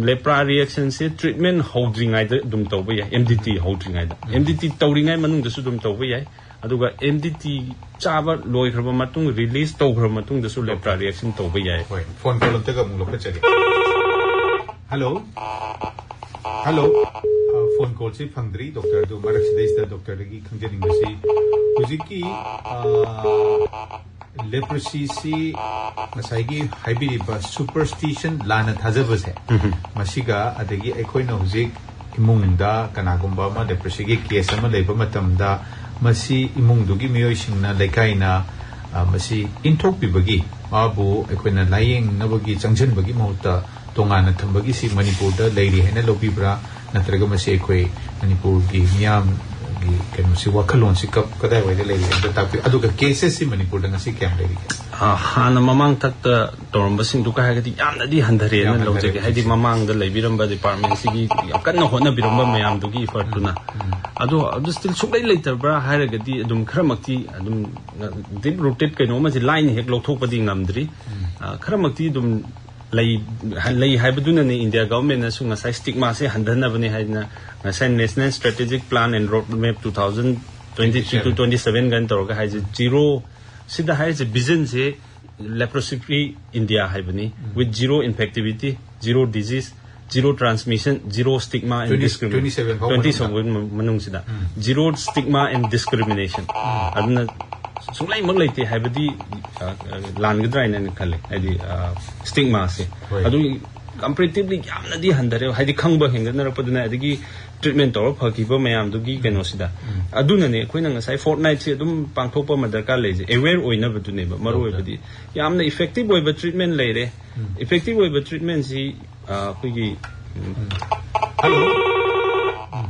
ꯂꯦꯄ꯭ꯔꯥ ꯔꯤꯌꯦꯛꯁꯟꯁꯦ ꯇ꯭ꯔꯤꯠꯃꯦꯟ ꯍꯧꯗ꯭ꯔꯤꯉꯩꯗ ꯑꯗꯨꯝ ꯇꯧꯕ ꯌꯥꯏ, ꯑꯦꯝ ꯗꯤ ꯇꯤ ꯍꯧꯗ꯭ꯔꯤꯉꯩꯗ꯫ ꯎꯝ꯫ ꯑꯦꯝ ꯗꯤ ꯇꯤ ꯇꯧꯔꯤꯉꯩ ꯃꯅꯨꯡꯗꯁꯨ ꯑꯗꯨꯝ ꯇꯧꯕ ꯌꯥꯏ, ꯑꯗꯨꯒ ꯑꯦꯝ ꯗꯤ ꯇꯤ ꯆꯥꯕ ꯂꯣꯏꯈ꯭ꯔꯕ ꯃꯇꯨꯡ, ꯔꯤꯂꯤꯁ ꯇꯧꯈ꯭ꯔꯕ ꯃꯇꯨꯡꯗꯁꯨ ꯂꯦꯄ꯭ꯔꯥ ꯔꯤꯌꯦꯛꯁꯟ ꯇꯧꯕ ꯌꯥꯏ꯫ ꯍꯣꯏ, ꯐꯣꯟ ꯀꯣꯜ ꯑꯝꯇꯒ ꯑꯃꯨꯛ ꯂꯧꯈꯠꯆꯒꯦ꯫ ꯍꯜꯂꯣ꯫ ꯍꯜꯂꯣ꯫ ꯐꯣꯟ ꯀꯣꯜꯁꯤ ꯐꯪꯗ꯭ꯔꯤ ꯗꯣꯛꯇꯔ, ꯑꯗꯨ ꯃꯔꯛꯁꯤꯗꯩꯁꯤꯗ ꯗꯣꯛꯇꯔꯗꯒꯤ ꯈꯪꯖꯅꯤꯡꯕꯁꯤ, ꯍꯧꯖꯤꯛꯀꯤ ꯂꯦꯄ꯭ꯔꯣꯁꯤꯁꯤ ꯉꯁꯥꯏꯒꯤ ꯍꯥꯏꯕꯤꯔꯤꯕ ꯁꯨꯄꯔꯁ꯭ꯇꯤꯁꯟ, ꯂꯥꯟꯅ ꯊꯥꯖꯕꯁꯦ, ꯃꯁꯤꯒ ꯑꯗꯒꯤ ꯑꯩꯈꯣꯏꯅ ꯍꯧꯖꯤꯛ ꯏꯃꯨꯡꯗ ꯀꯅꯥꯒꯨꯝꯕ ꯑꯃ ꯂꯦꯄ꯭ꯔꯣꯁꯤꯒꯤ ꯀꯦꯁ ꯑꯃ ꯂꯩꯕ ꯃꯇꯝꯗ, ꯃꯁꯤ ꯏꯃꯨꯡꯗꯨꯒꯤ ꯃꯤꯑꯣꯏꯁꯤꯡꯅ, ꯂꯩꯀꯥꯏꯅ, ꯑ, ꯃꯁꯤ ꯏꯟꯊꯣꯛꯄꯤꯕꯒꯤ, ꯃꯥꯕꯨ ꯑꯩꯈꯣꯏꯅ ꯂꯥꯌꯦꯡꯅꯕꯒꯤ ꯆꯪꯁꯤꯟꯕꯒꯤ ꯃꯍꯨꯠꯇ ꯇꯣꯉꯥꯟꯅ ꯊꯝꯕꯒꯤꯁꯤ ꯃꯅꯤꯄꯨꯔꯗ ꯂꯩꯔꯤ ꯍꯥꯏꯅ ꯂꯧꯕꯤꯕ꯭ꯔꯥ? ꯅꯠꯇ꯭ꯔꯒ ꯃꯁꯤ ꯑꯩꯈꯣꯏ ꯃꯅꯤꯄꯨꯔꯒꯤ ꯃꯤꯌꯥꯝꯒꯤ ꯀꯩꯅꯣꯁꯤ, ꯋꯥꯈꯜꯂꯣꯟꯁꯤ ꯀꯞ-, ꯀꯗꯥꯏꯋꯥꯏꯗ ꯂꯩꯔꯤ ꯑꯝꯇ ꯇꯥꯛꯄꯤꯌꯨ꯫ ꯑꯗꯨꯒ ꯀꯦꯁꯦꯁꯁꯤ ꯃꯅꯤꯄꯨꯔꯗ ꯉꯁꯤ ꯀꯌꯥꯝ ꯂꯩꯔꯤꯒꯦ? ꯑ, ꯍꯥꯟꯅ ꯃꯃꯥꯡ ꯊꯛꯇ ꯇꯧꯔꯝꯕꯁꯤꯡꯗꯨꯒ ꯍꯥꯏꯔꯒꯗꯤ ꯌꯥꯝꯅꯗꯤ ꯍꯟꯊꯔꯦꯅ ꯌꯥꯝ ꯍꯟꯊꯔꯦ, ꯂꯧꯖꯒꯦ꯫ ꯍꯥꯏꯗꯤ ꯍꯧꯖꯤꯛꯁꯦ꯫ ꯃꯃꯥꯡꯗ ꯂꯩꯕꯤꯔꯝꯕ ꯗꯤꯄꯥꯔꯠꯃꯦꯟꯁꯤꯒꯤ ꯌꯥꯝ ꯀꯟꯅ ꯍꯣꯠꯅꯕꯤꯔꯝꯕ ꯃꯌꯥꯝꯗꯨꯒꯤ ꯏꯐꯔꯠꯇꯨꯅ꯫ ꯎꯝ꯫ ꯑꯗꯣ ꯑꯗꯨ ꯁ꯭ꯇꯤꯜ ꯁꯨꯡꯂꯩ ꯂꯩꯇꯕ꯭ꯔꯥ ꯍꯥꯏꯔꯒꯗꯤ ꯑꯗꯨꯝ ꯈꯔꯃꯛꯇꯤ ꯑꯗꯨꯝ ꯗꯤꯞ ꯔꯨꯇꯦꯠ ꯀꯩꯅꯣ ꯑꯃꯁꯦ ꯂꯥꯏꯅ ꯍꯦꯛ ꯂꯧꯊꯣꯛꯄꯗꯤ ꯉꯝꯗ꯭ꯔꯤ꯫ ꯎꯝ꯫ ꯑ, ꯈꯔꯃꯛꯇꯤ ꯑꯗꯨꯝ ꯂꯩ, ꯂꯩ ꯍꯥꯏꯕꯗꯨꯅꯅꯦ ꯏꯟꯗꯤꯌꯥ ꯒꯚꯔꯟꯃꯦꯟꯠꯅꯁꯨ ꯉꯁꯥꯏ ꯁ꯭ꯇꯤꯒꯃꯥꯁꯦ ꯍꯟꯊꯅꯕꯅꯦ ꯍꯥꯏꯗꯅ ꯉꯁꯥꯏ National Strategic Plan and Road Map two thousand twenty-three to twenty-seven ꯀꯥꯏꯅ ꯇꯧꯔꯒ ꯍꯥꯏꯁꯦ, ꯖꯤꯔꯣ, ꯁꯤꯗ ꯍꯥꯏꯔꯤꯁꯦ ꯚꯤꯖꯟꯁꯦ ꯂꯦꯄ꯭ꯔꯣꯁꯤ ꯐ꯭ꯔꯤ ꯏꯟꯗꯤꯌꯥ ꯍꯥꯏꯕꯅꯤ, with zero infectivity, zero disease, zero transmission, zero stigma and twenty, discrimination. Twenty-seven ꯐꯥꯎ ꯇ꯭ꯋꯦꯟꯇꯤ ꯃꯅꯨꯡꯗ꯫ ꯁꯦꯚꯦꯟ ꯃꯅꯨꯡꯁꯤꯗ ꯎꯝ꯫ Zero stigma and discrimination. ꯎꯝ꯫ ꯑꯗꯨꯅ ꯁꯨꯡꯂꯩꯃꯛ ꯂꯩꯇꯦ ꯍꯥꯏꯕꯗꯤ, ꯑ, ꯑ, ꯂꯥꯟꯒꯗ꯭ꯔꯥ ꯍꯥꯏꯅ ꯑꯩꯅ ꯈꯜꯂꯦ꯫ ꯍꯥꯏꯗꯤ, ꯑ, ꯁ꯭ꯇꯤꯒꯃꯥꯁꯦ꯫ ꯍꯣꯏ꯫ ꯑꯗꯨ ꯀꯝꯄꯦꯔꯦꯇꯤꯚꯂꯤ ꯌꯥꯝꯅꯗꯤ ꯍꯟꯊꯔꯦ, ꯍꯥꯏꯗꯤ ꯈꯪꯕ ꯍꯦꯟꯒꯠꯅꯔꯛꯄꯗꯨꯅ, ꯑꯗꯒꯤ ꯇ꯭ꯔꯤꯠꯃꯦꯟ ꯇꯧꯔ ꯐꯈꯤꯕ ꯃꯌꯥꯝꯗꯨꯒꯤ ꯎꯝ꯫ ꯀꯩꯅꯣꯁꯤꯗ꯫ ꯎꯝ꯫ ꯑꯗꯨꯅꯅꯦ ꯑꯩꯈꯣꯏꯅ ꯉꯁꯥꯏ ꯐꯣꯔꯠꯅꯥꯏꯠꯁꯦ ꯑꯗꯨꯝ ꯄꯥꯡꯊꯣꯛꯄ ꯑꯃ ꯗꯔꯀꯥꯔ ꯂꯩꯁꯦ, ꯑꯦꯋꯦꯌꯔ ꯑꯣꯏꯅꯕꯗꯨꯅꯦꯕ ꯃꯔꯨ ꯗꯣꯛꯇꯔ꯫ ꯑꯣꯏꯕꯗꯤ꯫ ꯌꯥꯝꯅ ꯏꯐꯦꯛꯇꯤꯚ ꯑꯣꯏꯕ ꯇ꯭ꯔꯤꯠꯃꯦꯟ ꯂꯩꯔꯦ꯫ ꯎꯝ꯫ ꯏꯐꯦꯛꯇꯤꯚ ꯑꯣꯏꯕ ꯇ꯭ꯔꯤꯠꯃꯦꯟꯁꯤ, ꯑ, ꯑꯩꯈꯣꯏꯒꯤ, ꯎꯝ꯫ ꯍꯜꯂꯣ꯫ ꯎꯝ, ꯎꯝ꯫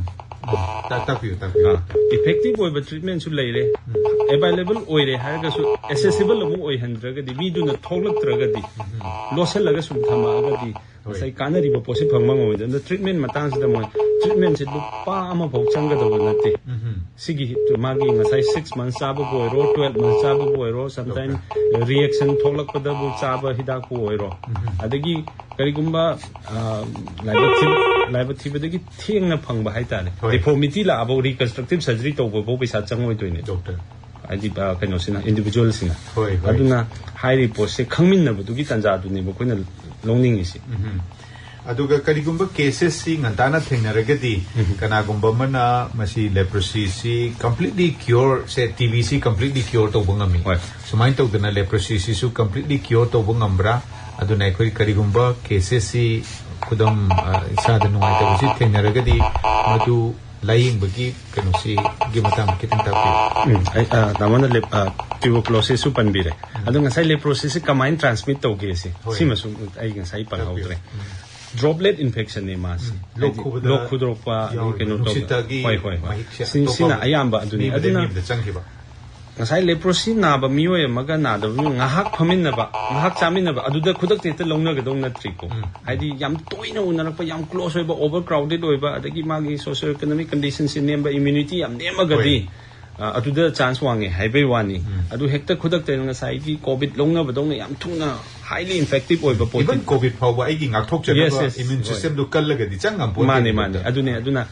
ꯇꯥ-, ꯇꯥꯛꯄꯤꯌꯨ, ꯇꯥꯛꯄꯤꯌꯨ꯫ ꯑ, ꯏꯐꯦꯛꯇꯤꯚ ꯑꯣꯏꯕ ꯇ꯭ꯔꯤꯠꯃꯦꯟꯁꯨ ꯂꯩꯔꯦ꯫ ꯎꯝ꯫ ꯑꯦꯚꯥꯏꯂꯦꯕꯜ ꯑꯣꯏꯔꯦ ꯍꯥꯏꯔꯒꯁꯨ ꯑꯦꯁꯦꯁꯤꯕꯜ ꯑꯃꯨꯛ ꯑꯣꯏꯍꯟꯗ꯭ꯔꯒꯗꯤ, ꯃꯤꯗꯨꯅ ꯊꯣꯛꯂꯛꯇ꯭ꯔꯒꯗꯤ, ꯎꯝ꯫ ꯂꯣꯠꯁꯤꯜꯂꯒ ꯁꯨꯝ ꯊꯝꯃꯛꯑꯒꯗꯤ, ꯍꯣꯏ꯫ ꯉꯁꯥꯏ ꯀꯥꯟꯅꯔꯤꯕ ꯄꯣꯠꯁꯤ ꯐꯪꯕ ꯉꯝꯃꯣꯏꯗꯕꯅ, ꯇ꯭ꯔꯤꯠꯃꯦꯟ ꯃꯇꯥꯡꯁꯤꯗ ꯃꯣꯏ ꯇ꯭ꯔꯤꯠꯃꯦꯟꯁꯤ ꯂꯨꯄꯥ ꯑꯃꯐꯥꯎ ꯆꯪꯒꯗꯕ ꯅꯠꯇꯦ꯫ ꯎꯝ꯫ ꯁꯤꯒꯤ ꯃꯥꯒꯤ ꯉꯁꯥꯏ ꯁꯤꯛꯁ ꯃꯟꯁ ꯆꯥꯕꯕꯨ ꯑꯣꯏꯔꯣ, ꯇ꯭ꯋꯦꯜꯐ ꯃꯟꯁ ꯆꯥꯕꯕꯨ ꯑꯣꯏꯔꯣ, ꯁꯝꯇꯥꯏꯝ ꯔꯤꯌꯦꯛꯁꯟ ꯊꯣꯛꯂꯛꯄꯗꯕꯨ ꯆꯥꯕ ꯍꯤꯗꯥꯛꯄꯨ ꯑꯣꯏꯔꯣ, ꯎꯝ꯫ ꯑꯗꯒꯤ ꯀꯔꯤꯒꯨꯝꯕ, ꯑ, ꯂꯥꯏꯕꯛ ꯊꯤ-, ꯂꯥꯏꯕꯛ ꯊꯤꯕꯗꯒꯤ ꯊꯦꯡꯅ ꯐꯪꯕ ꯍꯥꯏꯇꯥꯔꯦ, ꯍꯣꯏ꯫ ꯗꯤꯐꯣꯔꯃꯤꯇꯤ ꯂꯥꯛꯑꯕ ꯔꯤꯀꯟꯁꯇ꯭ꯔꯛꯇꯤꯚ ꯁꯔꯖꯔꯤ ꯇꯧꯕꯐꯥꯎ ꯄꯩꯁꯥ ꯆꯪꯉꯣꯏꯗꯣꯏꯅꯦ꯫ ꯗꯣꯛꯇꯔ꯫ ꯍꯥꯏꯗꯤ, ꯑ, ꯀꯩꯅꯣꯁꯤꯅ, ꯏꯟꯗꯤꯚꯤꯖꯨꯋꯦꯜꯁꯤꯅ꯫ ꯍꯣꯏ, ꯍꯣꯏ꯫ ꯑꯗꯨꯅ ꯍꯥꯏꯔꯤꯕ ꯄꯣꯠꯁꯦ ꯈꯪꯃꯤꯟꯅꯕꯗꯨꯒꯤ ꯇꯥꯟꯖꯥꯗꯨꯅꯦꯕ ꯑꯩꯈꯣꯏꯅ ꯂꯧꯅꯤꯡꯉꯤꯁꯤ꯫ ꯎꯝ꯫ ꯑꯗꯨꯒ ꯀꯔꯤꯒꯨꯝꯕ ꯀꯦꯁꯦꯁꯁꯤ ꯉꯟꯇꯥꯅ ꯊꯦꯡꯅꯔꯒꯗꯤ, ꯎꯝ꯫ ꯀꯅꯥꯒꯨꯝꯕ ꯑꯃꯅ ꯃꯁꯤ ꯂꯦꯄ꯭ꯔꯣꯁꯤꯁꯤ ꯀꯝꯄ꯭ꯂꯤꯠꯂꯤ ꯀ꯭ꯌꯣꯔ, ꯁꯦ, ꯇꯤ ꯕꯤꯁꯤ ꯀꯝꯄ꯭ꯂꯤꯠꯂꯤ ꯀ꯭ꯌꯣꯔ ꯇꯧꯕ ꯉꯝꯃꯤ꯫ ꯍꯣꯏ꯫ ꯁꯨꯃꯥꯏꯅ ꯇꯧꯗꯅ ꯂꯦꯄ꯭ꯔꯣꯁꯤꯁꯤꯁꯨ ꯀꯝꯄ꯭ꯂꯤꯠꯂꯤ ꯀ꯭ꯌꯣꯔ ꯇꯧꯕ ꯉꯝꯕ꯭ꯔꯥ? ꯑꯗꯨꯅ ꯑꯩꯈꯣꯏ ꯀꯔꯤꯒꯨꯝꯕ ꯀꯦꯁꯦꯁꯁꯤ, ꯈꯨꯗꯝ, ꯑ, ꯏꯁꯥꯗ ꯅꯨꯡꯉꯥꯏꯇꯕꯁꯤ ꯊꯦꯡꯅꯔꯒꯗꯤ, ꯃꯗꯨ ꯂꯥꯌꯦꯡꯕꯒꯤ ꯀꯩꯅꯣꯁꯤꯒꯤ ꯃꯇꯥꯡꯗ ꯈꯤꯇꯪ ꯇꯥꯛꯄꯤꯌꯨ꯫ ꯎꯝ, ꯑꯩ, ꯑ, ꯇꯥꯃꯣꯅ ꯂꯦꯞ-, ꯑ, ꯇ꯭ꯌꯨꯕꯔꯀ꯭ꯂꯣꯁꯤꯁꯁꯨ ꯄꯟꯕꯤꯔꯦ꯫ ꯎꯝ꯫ ꯑꯗꯣ ꯉꯁꯥꯏ ꯂꯦꯄ꯭ꯔꯣꯁꯤꯁꯁꯤ ꯀꯃꯥꯏꯅ ꯇ꯭ꯔꯥꯟꯁꯃꯤꯠ ꯇꯧꯒꯦ ꯁꯤ, ꯍꯣꯏ꯫ ꯁꯤꯃꯁꯨ ꯑꯩ ꯉꯁꯥꯏ ꯄꯜꯍꯧꯗ꯭ꯔꯦ꯫ ꯇꯥꯛꯄꯤꯌꯨ꯫ ꯎꯝ꯫ ꯗ꯭ꯔꯣꯞꯂꯦꯠ ꯏꯟꯐꯦꯛꯁꯟꯅꯦ ꯃꯥꯁꯤ꯫ ꯎꯝ꯫ ꯂꯣꯛ ꯍꯥꯏꯗꯤ ꯈꯨꯕꯗ ꯂꯣꯛ ꯈꯨꯗꯣꯔꯛꯄ, ꯑꯗꯒꯤ ꯌꯥꯎꯔꯤꯕ ꯀꯩꯅꯣ ꯇꯧꯕ꯫ ꯅꯨꯡꯁꯤꯠꯇꯒꯤ ꯍꯣꯏ, ꯍꯣꯏ, ꯍꯣꯏ꯫ ꯃꯍꯤꯛꯁꯦ ꯁꯤ-, ꯑꯇꯣꯞꯄ ꯁꯤꯅ ꯑꯌꯥꯝꯕ ꯑꯗꯨꯅꯤ꯫ ꯃꯤ ꯑꯃꯗꯒꯤ ꯑꯗꯨꯅ ꯃꯤ ꯑꯃꯗ ꯆꯪꯈꯤꯕ꯫ ꯉꯁꯥꯏ ꯂꯦꯄ꯭ꯔꯣꯁꯤ ꯅꯥꯕ ꯃꯤꯑꯣꯏ ꯑꯃꯒ ꯅꯥꯗꯕ ꯃꯤꯑꯣꯏ ꯉꯥꯏꯍꯥꯛ ꯐꯝꯃꯤꯟꯅꯕ, ꯉꯥꯏꯍꯥꯛ ꯆꯥꯃꯤꯟꯅꯕ, ꯑꯗꯨꯗ ꯈꯨꯗꯛꯇ ꯍꯦꯛꯇ ꯂꯧꯅꯒꯗꯧ ꯅꯠꯇ꯭ꯔꯤꯀꯣ꯫ ꯎꯝ꯫ ꯍꯥꯏꯗꯤ ꯌꯥꯝ ꯇꯣꯏꯅ ꯎꯅꯔꯛꯄ, ꯌꯥꯝ ꯀ꯭ꯂꯣꯁ ꯑꯣꯏꯕ, ꯑꯣꯚꯔ ꯀ꯭ꯔꯥꯎꯗꯦꯠ ꯑꯣꯏꯕ, ꯑꯗꯒꯤ ꯃꯥꯒꯤ ꯁꯣꯁꯤꯌꯣ ꯏꯀꯣꯅꯣꯃꯤꯛ ꯀꯟꯗꯤꯁꯟꯁꯤ ꯅꯦꯝꯕ, ꯏꯝꯌꯨꯅꯤꯇꯤ ꯌꯥꯝ ꯅꯦꯝꯃꯒꯗꯤ, ꯍꯣꯏ꯫ ꯑ, ꯑꯗꯨꯗ ꯆꯥꯟꯁ ꯋꯥꯡꯉꯦ ꯍꯥꯏꯕꯩ ꯋꯥꯅꯤ꯫ ꯎꯝ꯫ ꯑꯗꯨ ꯍꯦꯛꯇ ꯈꯨꯗꯛꯇ ꯉꯁꯥꯏꯒꯤ ꯀꯣꯚꯤꯗ ꯂꯧꯅꯕꯗꯧꯅ ꯌꯥꯝ ꯊꯨꯅ ꯍꯥꯏꯂꯤ ꯏꯟꯐꯦꯛꯇꯤꯚ ꯑꯣꯏꯕ ꯄꯣꯠꯇꯤ ꯏꯚꯟ ꯀꯣꯚꯤꯗ ꯐꯥꯎꯕ ꯑꯩꯒꯤ ꯉꯥꯛꯊꯣꯛꯆꯅꯕ ꯌꯦꯁ, ꯌꯦꯁ, ꯏꯃ꯭ꯌꯨꯟ ꯍꯣꯏ꯫ ꯁꯤꯁꯇꯦꯝꯗꯨ ꯀꯜꯂꯒꯗꯤ ꯆꯪ ꯉꯝꯄꯣꯠꯇꯦ ꯃꯥꯅꯦ, ꯃꯥꯅꯦ꯫ ꯗꯣꯛꯇꯔ꯫ ꯑꯗꯨꯅꯦ, ꯑꯗꯨꯅ,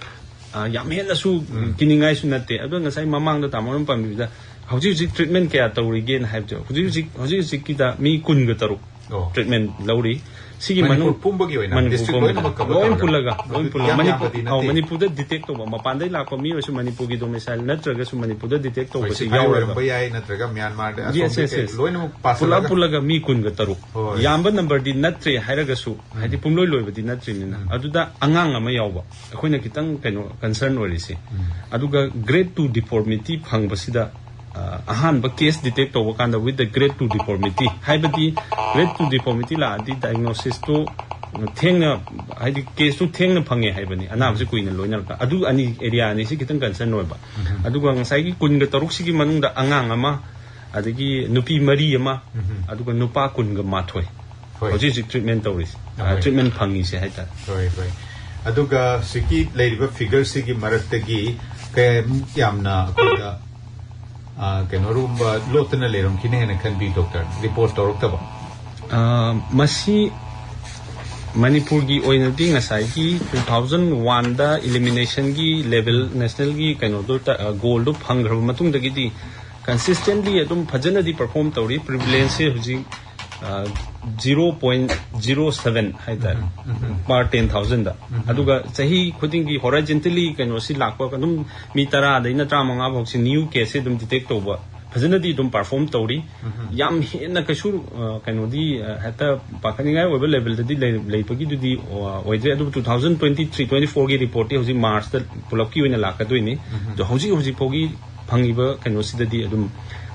ꯑ, ꯌꯥꯝ ꯍꯦꯟꯅꯁꯨ ꯎꯝ꯫ ꯀꯤꯅꯤꯡꯉꯥꯏꯁꯨ ꯅꯠꯇꯦ꯫ ꯑꯗꯣ ꯉꯁꯥꯏ ꯃꯃꯥꯡꯗ ꯇꯥꯃꯣꯅ ꯄꯟꯕꯤꯕꯗ ꯍꯧꯖꯤꯛ ꯍꯧꯖꯤꯛ ꯇ꯭ꯔꯤꯠꯃꯦꯟ ꯀꯌꯥ ꯇꯧꯔꯤꯒꯦꯅ ꯍꯥꯏꯕꯗꯣ, ꯍꯧꯖꯤꯛ ꯍꯧꯖꯤꯛ, ꯍꯧꯖꯤꯛ ꯍꯧꯖꯤꯛꯀꯤꯗ ꯃꯤ ꯀꯨꯟꯒ ꯇꯔꯨꯛ ꯑꯣ꯫ ꯇ꯭ꯔꯤꯠꯃꯦꯟ ꯂꯧꯔꯤ꯫ ꯁꯤꯒꯤ ꯃꯅꯤꯄꯨꯔ ꯃꯅꯨꯡ-, ꯄꯨꯝꯕꯒꯤ ꯑꯣꯏꯅ, ꯃꯅꯤꯄꯨꯔ ꯗꯤꯁꯇ꯭ꯔꯤꯛ ꯄꯨꯝꯕꯒꯤ ꯂꯣꯏꯅꯃꯛ ꯀꯕꯔ ꯂꯣꯏ ꯇꯧꯔꯒ? ꯄꯨꯜꯂꯒ, ꯂꯣꯏ ꯑꯗꯨꯗꯤ ꯄꯨꯜꯂꯒ꯫ ꯌꯥꯝ ꯃꯅꯤꯄꯨꯔ, ꯌꯥꯝꯕꯗꯤ ꯅꯠꯇꯦ꯫ ꯑꯧ, ꯃꯅꯤꯄꯨꯔꯗ ꯗꯤꯇꯦꯛ ꯇꯧꯕ, ꯃꯄꯥꯟꯗꯩ ꯂꯥꯛꯄ ꯃꯤ ꯑꯣꯏꯔꯁꯨ ꯃꯅꯤꯄꯨꯔꯒꯤ ꯗꯣꯃꯤꯁꯥꯏꯜ ꯅꯠꯇ꯭ꯔꯒꯁꯨ ꯃꯅꯤꯄꯨꯔꯗ ꯗꯤꯇꯦꯛ ꯍꯣꯏ, ꯇꯧꯕꯁꯤ ꯁꯤꯐꯥꯏ ꯌꯥꯎꯔꯒ꯫ ꯑꯣꯏꯔꯝꯕ ꯌꯥꯏ, ꯅꯠꯇ꯭ꯔꯒ ꯃ꯭ꯌꯥꯟꯃꯥꯔꯗ, ꯌꯦꯁ, ꯑꯁꯣꯝꯗ ꯌꯦꯁ, ꯀꯩ ꯌꯦꯁ꯫ ꯂꯣꯏꯅꯃꯛ ꯄꯨꯂꯞ ꯄꯥꯁꯜꯂꯒ? ꯄꯨꯜꯂꯒ ꯃꯤ ꯀꯨꯟꯒ ꯇꯔꯨꯛ꯫ ꯍꯣꯏ꯫ ꯌꯥꯝꯕ ꯅꯝꯕꯔꯗꯤ ꯅꯠꯇ꯭ꯔꯦ ꯍꯥꯏꯔꯒꯁꯨ, ꯎꯝ꯫ ꯍꯥꯏꯗꯤ ꯄꯨꯝꯂꯣꯏ ꯂꯣꯏꯕꯗꯤ ꯅꯠꯇ꯭ꯔꯤꯅꯤꯅ꯫ ꯎꯝ꯫ ꯑꯗꯨꯗ ꯑꯉꯥꯡ ꯑꯃ ꯌꯥꯎꯕ꯫ ꯑꯩꯈꯣꯏꯅ ꯈꯤꯇꯪ ꯀꯩꯅꯣ ꯀꯟꯁꯔꯟ ꯑꯣꯏꯔꯤꯁꯦ꯫ ꯎꯝ꯫ ꯑꯗꯨꯒ ꯒ꯭ꯔꯦꯗ ꯇꯨ ꯗꯤꯐꯣꯔꯃꯤꯇꯤ ꯐꯪꯕꯁꯤꯗ, ꯑ, ꯑꯍꯥꯟꯕ ꯀꯦꯁ ꯗꯤꯇꯦꯛ ꯇꯧꯕ ꯀꯥꯟꯗ with the grade two deformity, ꯍꯥꯏꯕꯗꯤ ꯒ꯭ꯔꯦꯗ ꯇꯨ ꯗꯤꯐꯣꯔꯃꯤꯇꯤ ꯂꯥꯛꯑꯗꯤ ꯗꯥꯏꯒꯅꯣꯁꯤꯁꯇꯨ ꯊꯦꯡꯅ, ꯍꯥꯏꯗꯤ ꯀꯦꯁꯇꯨ ꯊꯦꯡꯅ ꯐꯪꯉꯦ ꯍꯥꯏꯕꯅꯤ, ꯑꯅꯥꯕꯁꯤ ꯎꯝ꯫ ꯀꯨꯏꯅ ꯂꯣꯏꯅꯔꯛꯄ꯫ ꯑꯗꯨ ꯑꯅꯤ ꯑꯦꯔꯤꯌꯥ ꯑꯅꯤꯁꯤ ꯈꯤꯇꯪ ꯀꯟꯁꯔꯟ ꯑꯣꯏꯕ꯫ ꯎꯝ꯫ ꯑꯗꯨꯒ ꯉꯁꯥꯏꯒꯤ ꯀꯨꯟꯒ ꯇꯔꯨꯛꯁꯤꯒꯤ ꯃꯅꯨꯡꯗ ꯑꯉꯥꯡ ꯑꯃ, ꯑꯗꯒꯤ ꯅꯨꯄꯤ ꯃꯔꯤ ꯑꯃ, ꯎꯝ꯫ ꯑꯗꯨꯒ ꯅꯨꯄꯥ ꯀꯨꯟꯒ ꯃꯥꯊꯣꯏ꯫ ꯍꯣꯏ꯫ ꯍꯧꯖꯤꯛ ꯍꯧꯖꯤꯛ ꯇ꯭ꯔꯤꯠꯃꯦꯟ ꯇꯧꯔꯤꯁꯦ꯫ ꯑ, ꯍꯣꯏ꯫ ꯇ꯭ꯔꯤꯠꯃꯦꯟ ꯐꯪꯉꯤꯁꯦ ꯍꯥꯏꯇꯥꯔꯦ꯫ ꯍꯣꯏ, ꯍꯣꯏ꯫ ꯑꯗꯨꯒ ꯍꯧꯖꯤꯛꯀꯤ ꯂꯩꯔꯤꯕ ꯐꯤꯒꯔꯁꯤꯒꯤ ꯃꯔꯛꯇꯒꯤ ꯀꯌꯥꯃꯨꯛ ꯌꯥꯝꯅ ꯑꯩꯈꯣꯏꯗ, ꯑ, ꯀꯩꯅꯣꯔꯨꯝꯕ ꯂꯣꯠꯇꯅ ꯂꯩꯔꯝꯈꯤꯅꯤ ꯍꯥꯏꯅ ꯈꯟꯕꯤ, ꯗꯣꯛꯇꯔ? ꯔꯤꯄꯣꯔꯠ ꯇꯧꯔꯛꯇꯕ? ꯑ, ꯃꯁꯤ ꯃꯅꯤꯄꯨꯔꯒꯤ ꯑꯣꯏꯅꯗꯤ ꯉꯁꯥꯏꯒꯤ two thousand one ꯗ ꯏꯂꯤꯃꯤꯅꯦꯁꯟꯒꯤ ꯂꯦꯚꯦꯜ, ꯅꯦꯁꯅꯦꯜꯒꯤ ꯀꯩꯅꯣꯗꯣ ꯇ-, ꯑ, ꯒꯣꯜꯗꯣ ꯐꯪꯈ꯭ꯔꯕ ꯃꯇꯨꯡꯗꯒꯤꯗꯤ ꯀꯟꯁꯤꯁꯇꯦꯟꯂꯤ ꯑꯗꯨꯝ ꯐꯖꯅꯗꯤ ꯄꯔꯐꯣꯔꯝ ꯇꯧꯔꯤ꯫ ꯄ꯭ꯔꯤꯚꯤꯂꯦꯟꯁꯁꯦ ꯍꯧꯖꯤꯛ, ꯑ, ꯖꯤꯔꯣ ꯄꯣꯏꯟ ꯖꯤꯔꯣ ꯁꯚꯦꯟ ꯍꯥꯏꯇꯥꯔꯦ, ꯄꯥꯔ ꯇꯦꯟ ꯊꯥꯎꯖꯟꯗ꯫ ꯑꯗꯨꯒ ꯆꯍꯤ ꯈꯨꯗꯤꯡꯒꯤ ꯍꯣꯔꯥꯏꯖꯦꯟꯇꯦꯂꯤ ꯀꯩꯅꯣꯁꯤ ꯂꯥꯛꯄ ꯑꯗꯨꯝ ꯃꯤ ꯇꯔꯥꯗꯩꯅ ꯇꯔꯥꯃꯉꯥ ꯐꯥꯎꯁꯤ ꯅ꯭ꯌꯨ ꯀꯦꯁꯁꯦ ꯑꯗꯨꯝ ꯗꯤꯇꯦꯛ ꯇꯧꯕ ꯐꯖꯅꯗꯤ ꯑꯗꯨꯝ ꯄꯔꯐꯣꯔꯝ ꯇꯧꯔꯤ꯫ ꯌꯥꯝ ꯍꯦꯟꯅ ꯀꯩꯁꯨ ꯑ, ꯀꯩꯅꯣꯗꯤ ꯑ, ꯍꯦꯛꯇ ꯄꯥꯈꯠꯅꯤꯡꯉꯥꯏ ꯑꯣꯏꯕ ꯂꯦꯚꯦꯜꯗꯗꯤ ꯂꯩ- ꯂꯩꯕꯒꯤꯗꯨꯗꯤ ꯑꯣ, ꯑꯣꯏꯗ꯭ꯔꯦ꯫ ꯑꯗꯨꯕꯨ two thousand twenty three twenty ꯐꯣꯔꯒꯤ ꯔꯤꯄꯣꯔꯠꯇꯤ ꯍꯧꯖꯤꯛ ꯃꯥꯔꯆꯇ ꯄꯨꯂꯞꯀꯤ ꯑꯣꯏꯅ ꯂꯥꯛꯀꯗꯣꯏꯅꯤ꯫ ꯑꯗꯣ ꯍꯧꯖꯤꯛ ꯍꯧꯖꯤꯛ ꯐꯥꯎꯒꯤ ꯐꯪꯉꯤꯕ ꯀꯩꯅꯣꯁꯤꯗꯗꯤ ꯑꯗꯨꯝ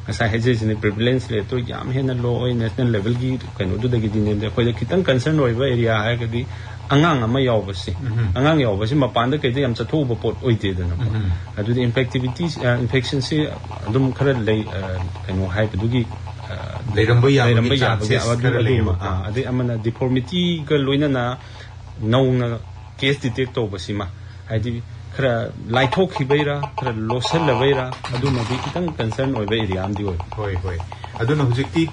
ꯉꯁꯥꯏ ꯍꯥꯏꯖꯔꯤꯁꯤꯅꯦ, ꯄ꯭ꯔꯤꯚꯤꯂꯦꯟꯁ ꯔꯦꯠꯇꯣ ꯌꯥꯝ ꯍꯦꯟꯅ ꯂꯣ ꯑꯣꯏ, ꯅꯦꯁꯅꯦꯜ ꯂꯦꯚꯦꯜꯒꯤ ꯀꯩꯅꯣꯗꯨꯗꯒꯤꯗꯤ ꯅꯦꯝꯗꯦ꯫ ꯑꯩꯈꯣꯏꯗ ꯈꯤꯇꯪ ꯀꯟꯁꯔꯟ ꯑꯣꯏꯕ ꯑꯦꯔꯤꯌꯥ ꯍꯥꯏꯔꯒꯗꯤ ꯑꯉꯥꯡ ꯑꯃ ꯌꯥꯎꯕꯁꯤ, ꯑꯉꯥꯡ ꯌꯥꯎꯕꯁꯤ ꯃꯄꯥꯟꯗ ꯀꯩꯗ ꯌꯥꯝ ꯆꯠꯊꯣꯛꯎꯕ ꯄꯣꯠ ꯑꯣꯏꯗꯦꯗꯅꯀꯣ꯫ ꯑꯗꯨꯗꯤ ꯏꯟꯐꯦꯛꯇꯤꯚꯤꯇꯤ, ꯏꯟꯐꯦꯛꯁꯟꯁꯤ ꯑꯗꯨꯝ ꯈꯔ ꯂꯩ, ꯑ, ꯀꯩꯅꯣ ꯍꯥꯏꯕꯗꯨꯒꯤ, ꯑ, ꯂꯩꯔꯝꯕ ꯌꯥꯕꯒꯤ ꯂꯩꯔꯝꯕ ꯌꯥꯕꯒꯤ ꯆꯥꯟꯁꯦꯁ ꯑꯗꯨ- ꯈꯔ ꯑꯗꯨ- ꯂꯩꯌꯦꯕ꯫ ꯑ, ꯑꯗꯩ ꯑꯃꯅ ꯗꯤꯐꯣꯔꯃꯤꯇꯤꯒ ꯂꯣꯏꯅꯅ ꯅꯧꯅ ꯀꯦꯁ ꯗꯤꯇꯦꯛ ꯇꯧꯕꯁꯤꯃ, ꯍꯥꯏꯗꯤ ꯈꯔ ꯂꯥꯏꯊꯣꯛꯈꯤꯕꯩꯔꯥ, ꯈꯔ ꯂꯣꯠꯁꯤꯜꯂꯕꯩꯔꯥ, ꯑꯗꯨꯃꯗꯤ ꯈꯤꯇꯪ ꯀꯟꯁꯔꯟ ꯑꯣꯏꯕ ꯑꯦꯔꯤꯌꯥ ꯑꯃꯗꯤ ꯑꯣꯏ꯫ ꯍꯣꯏ, ꯍꯣꯏ꯫ ꯑꯗꯨꯅ ꯍꯧꯖꯤꯛꯇꯤ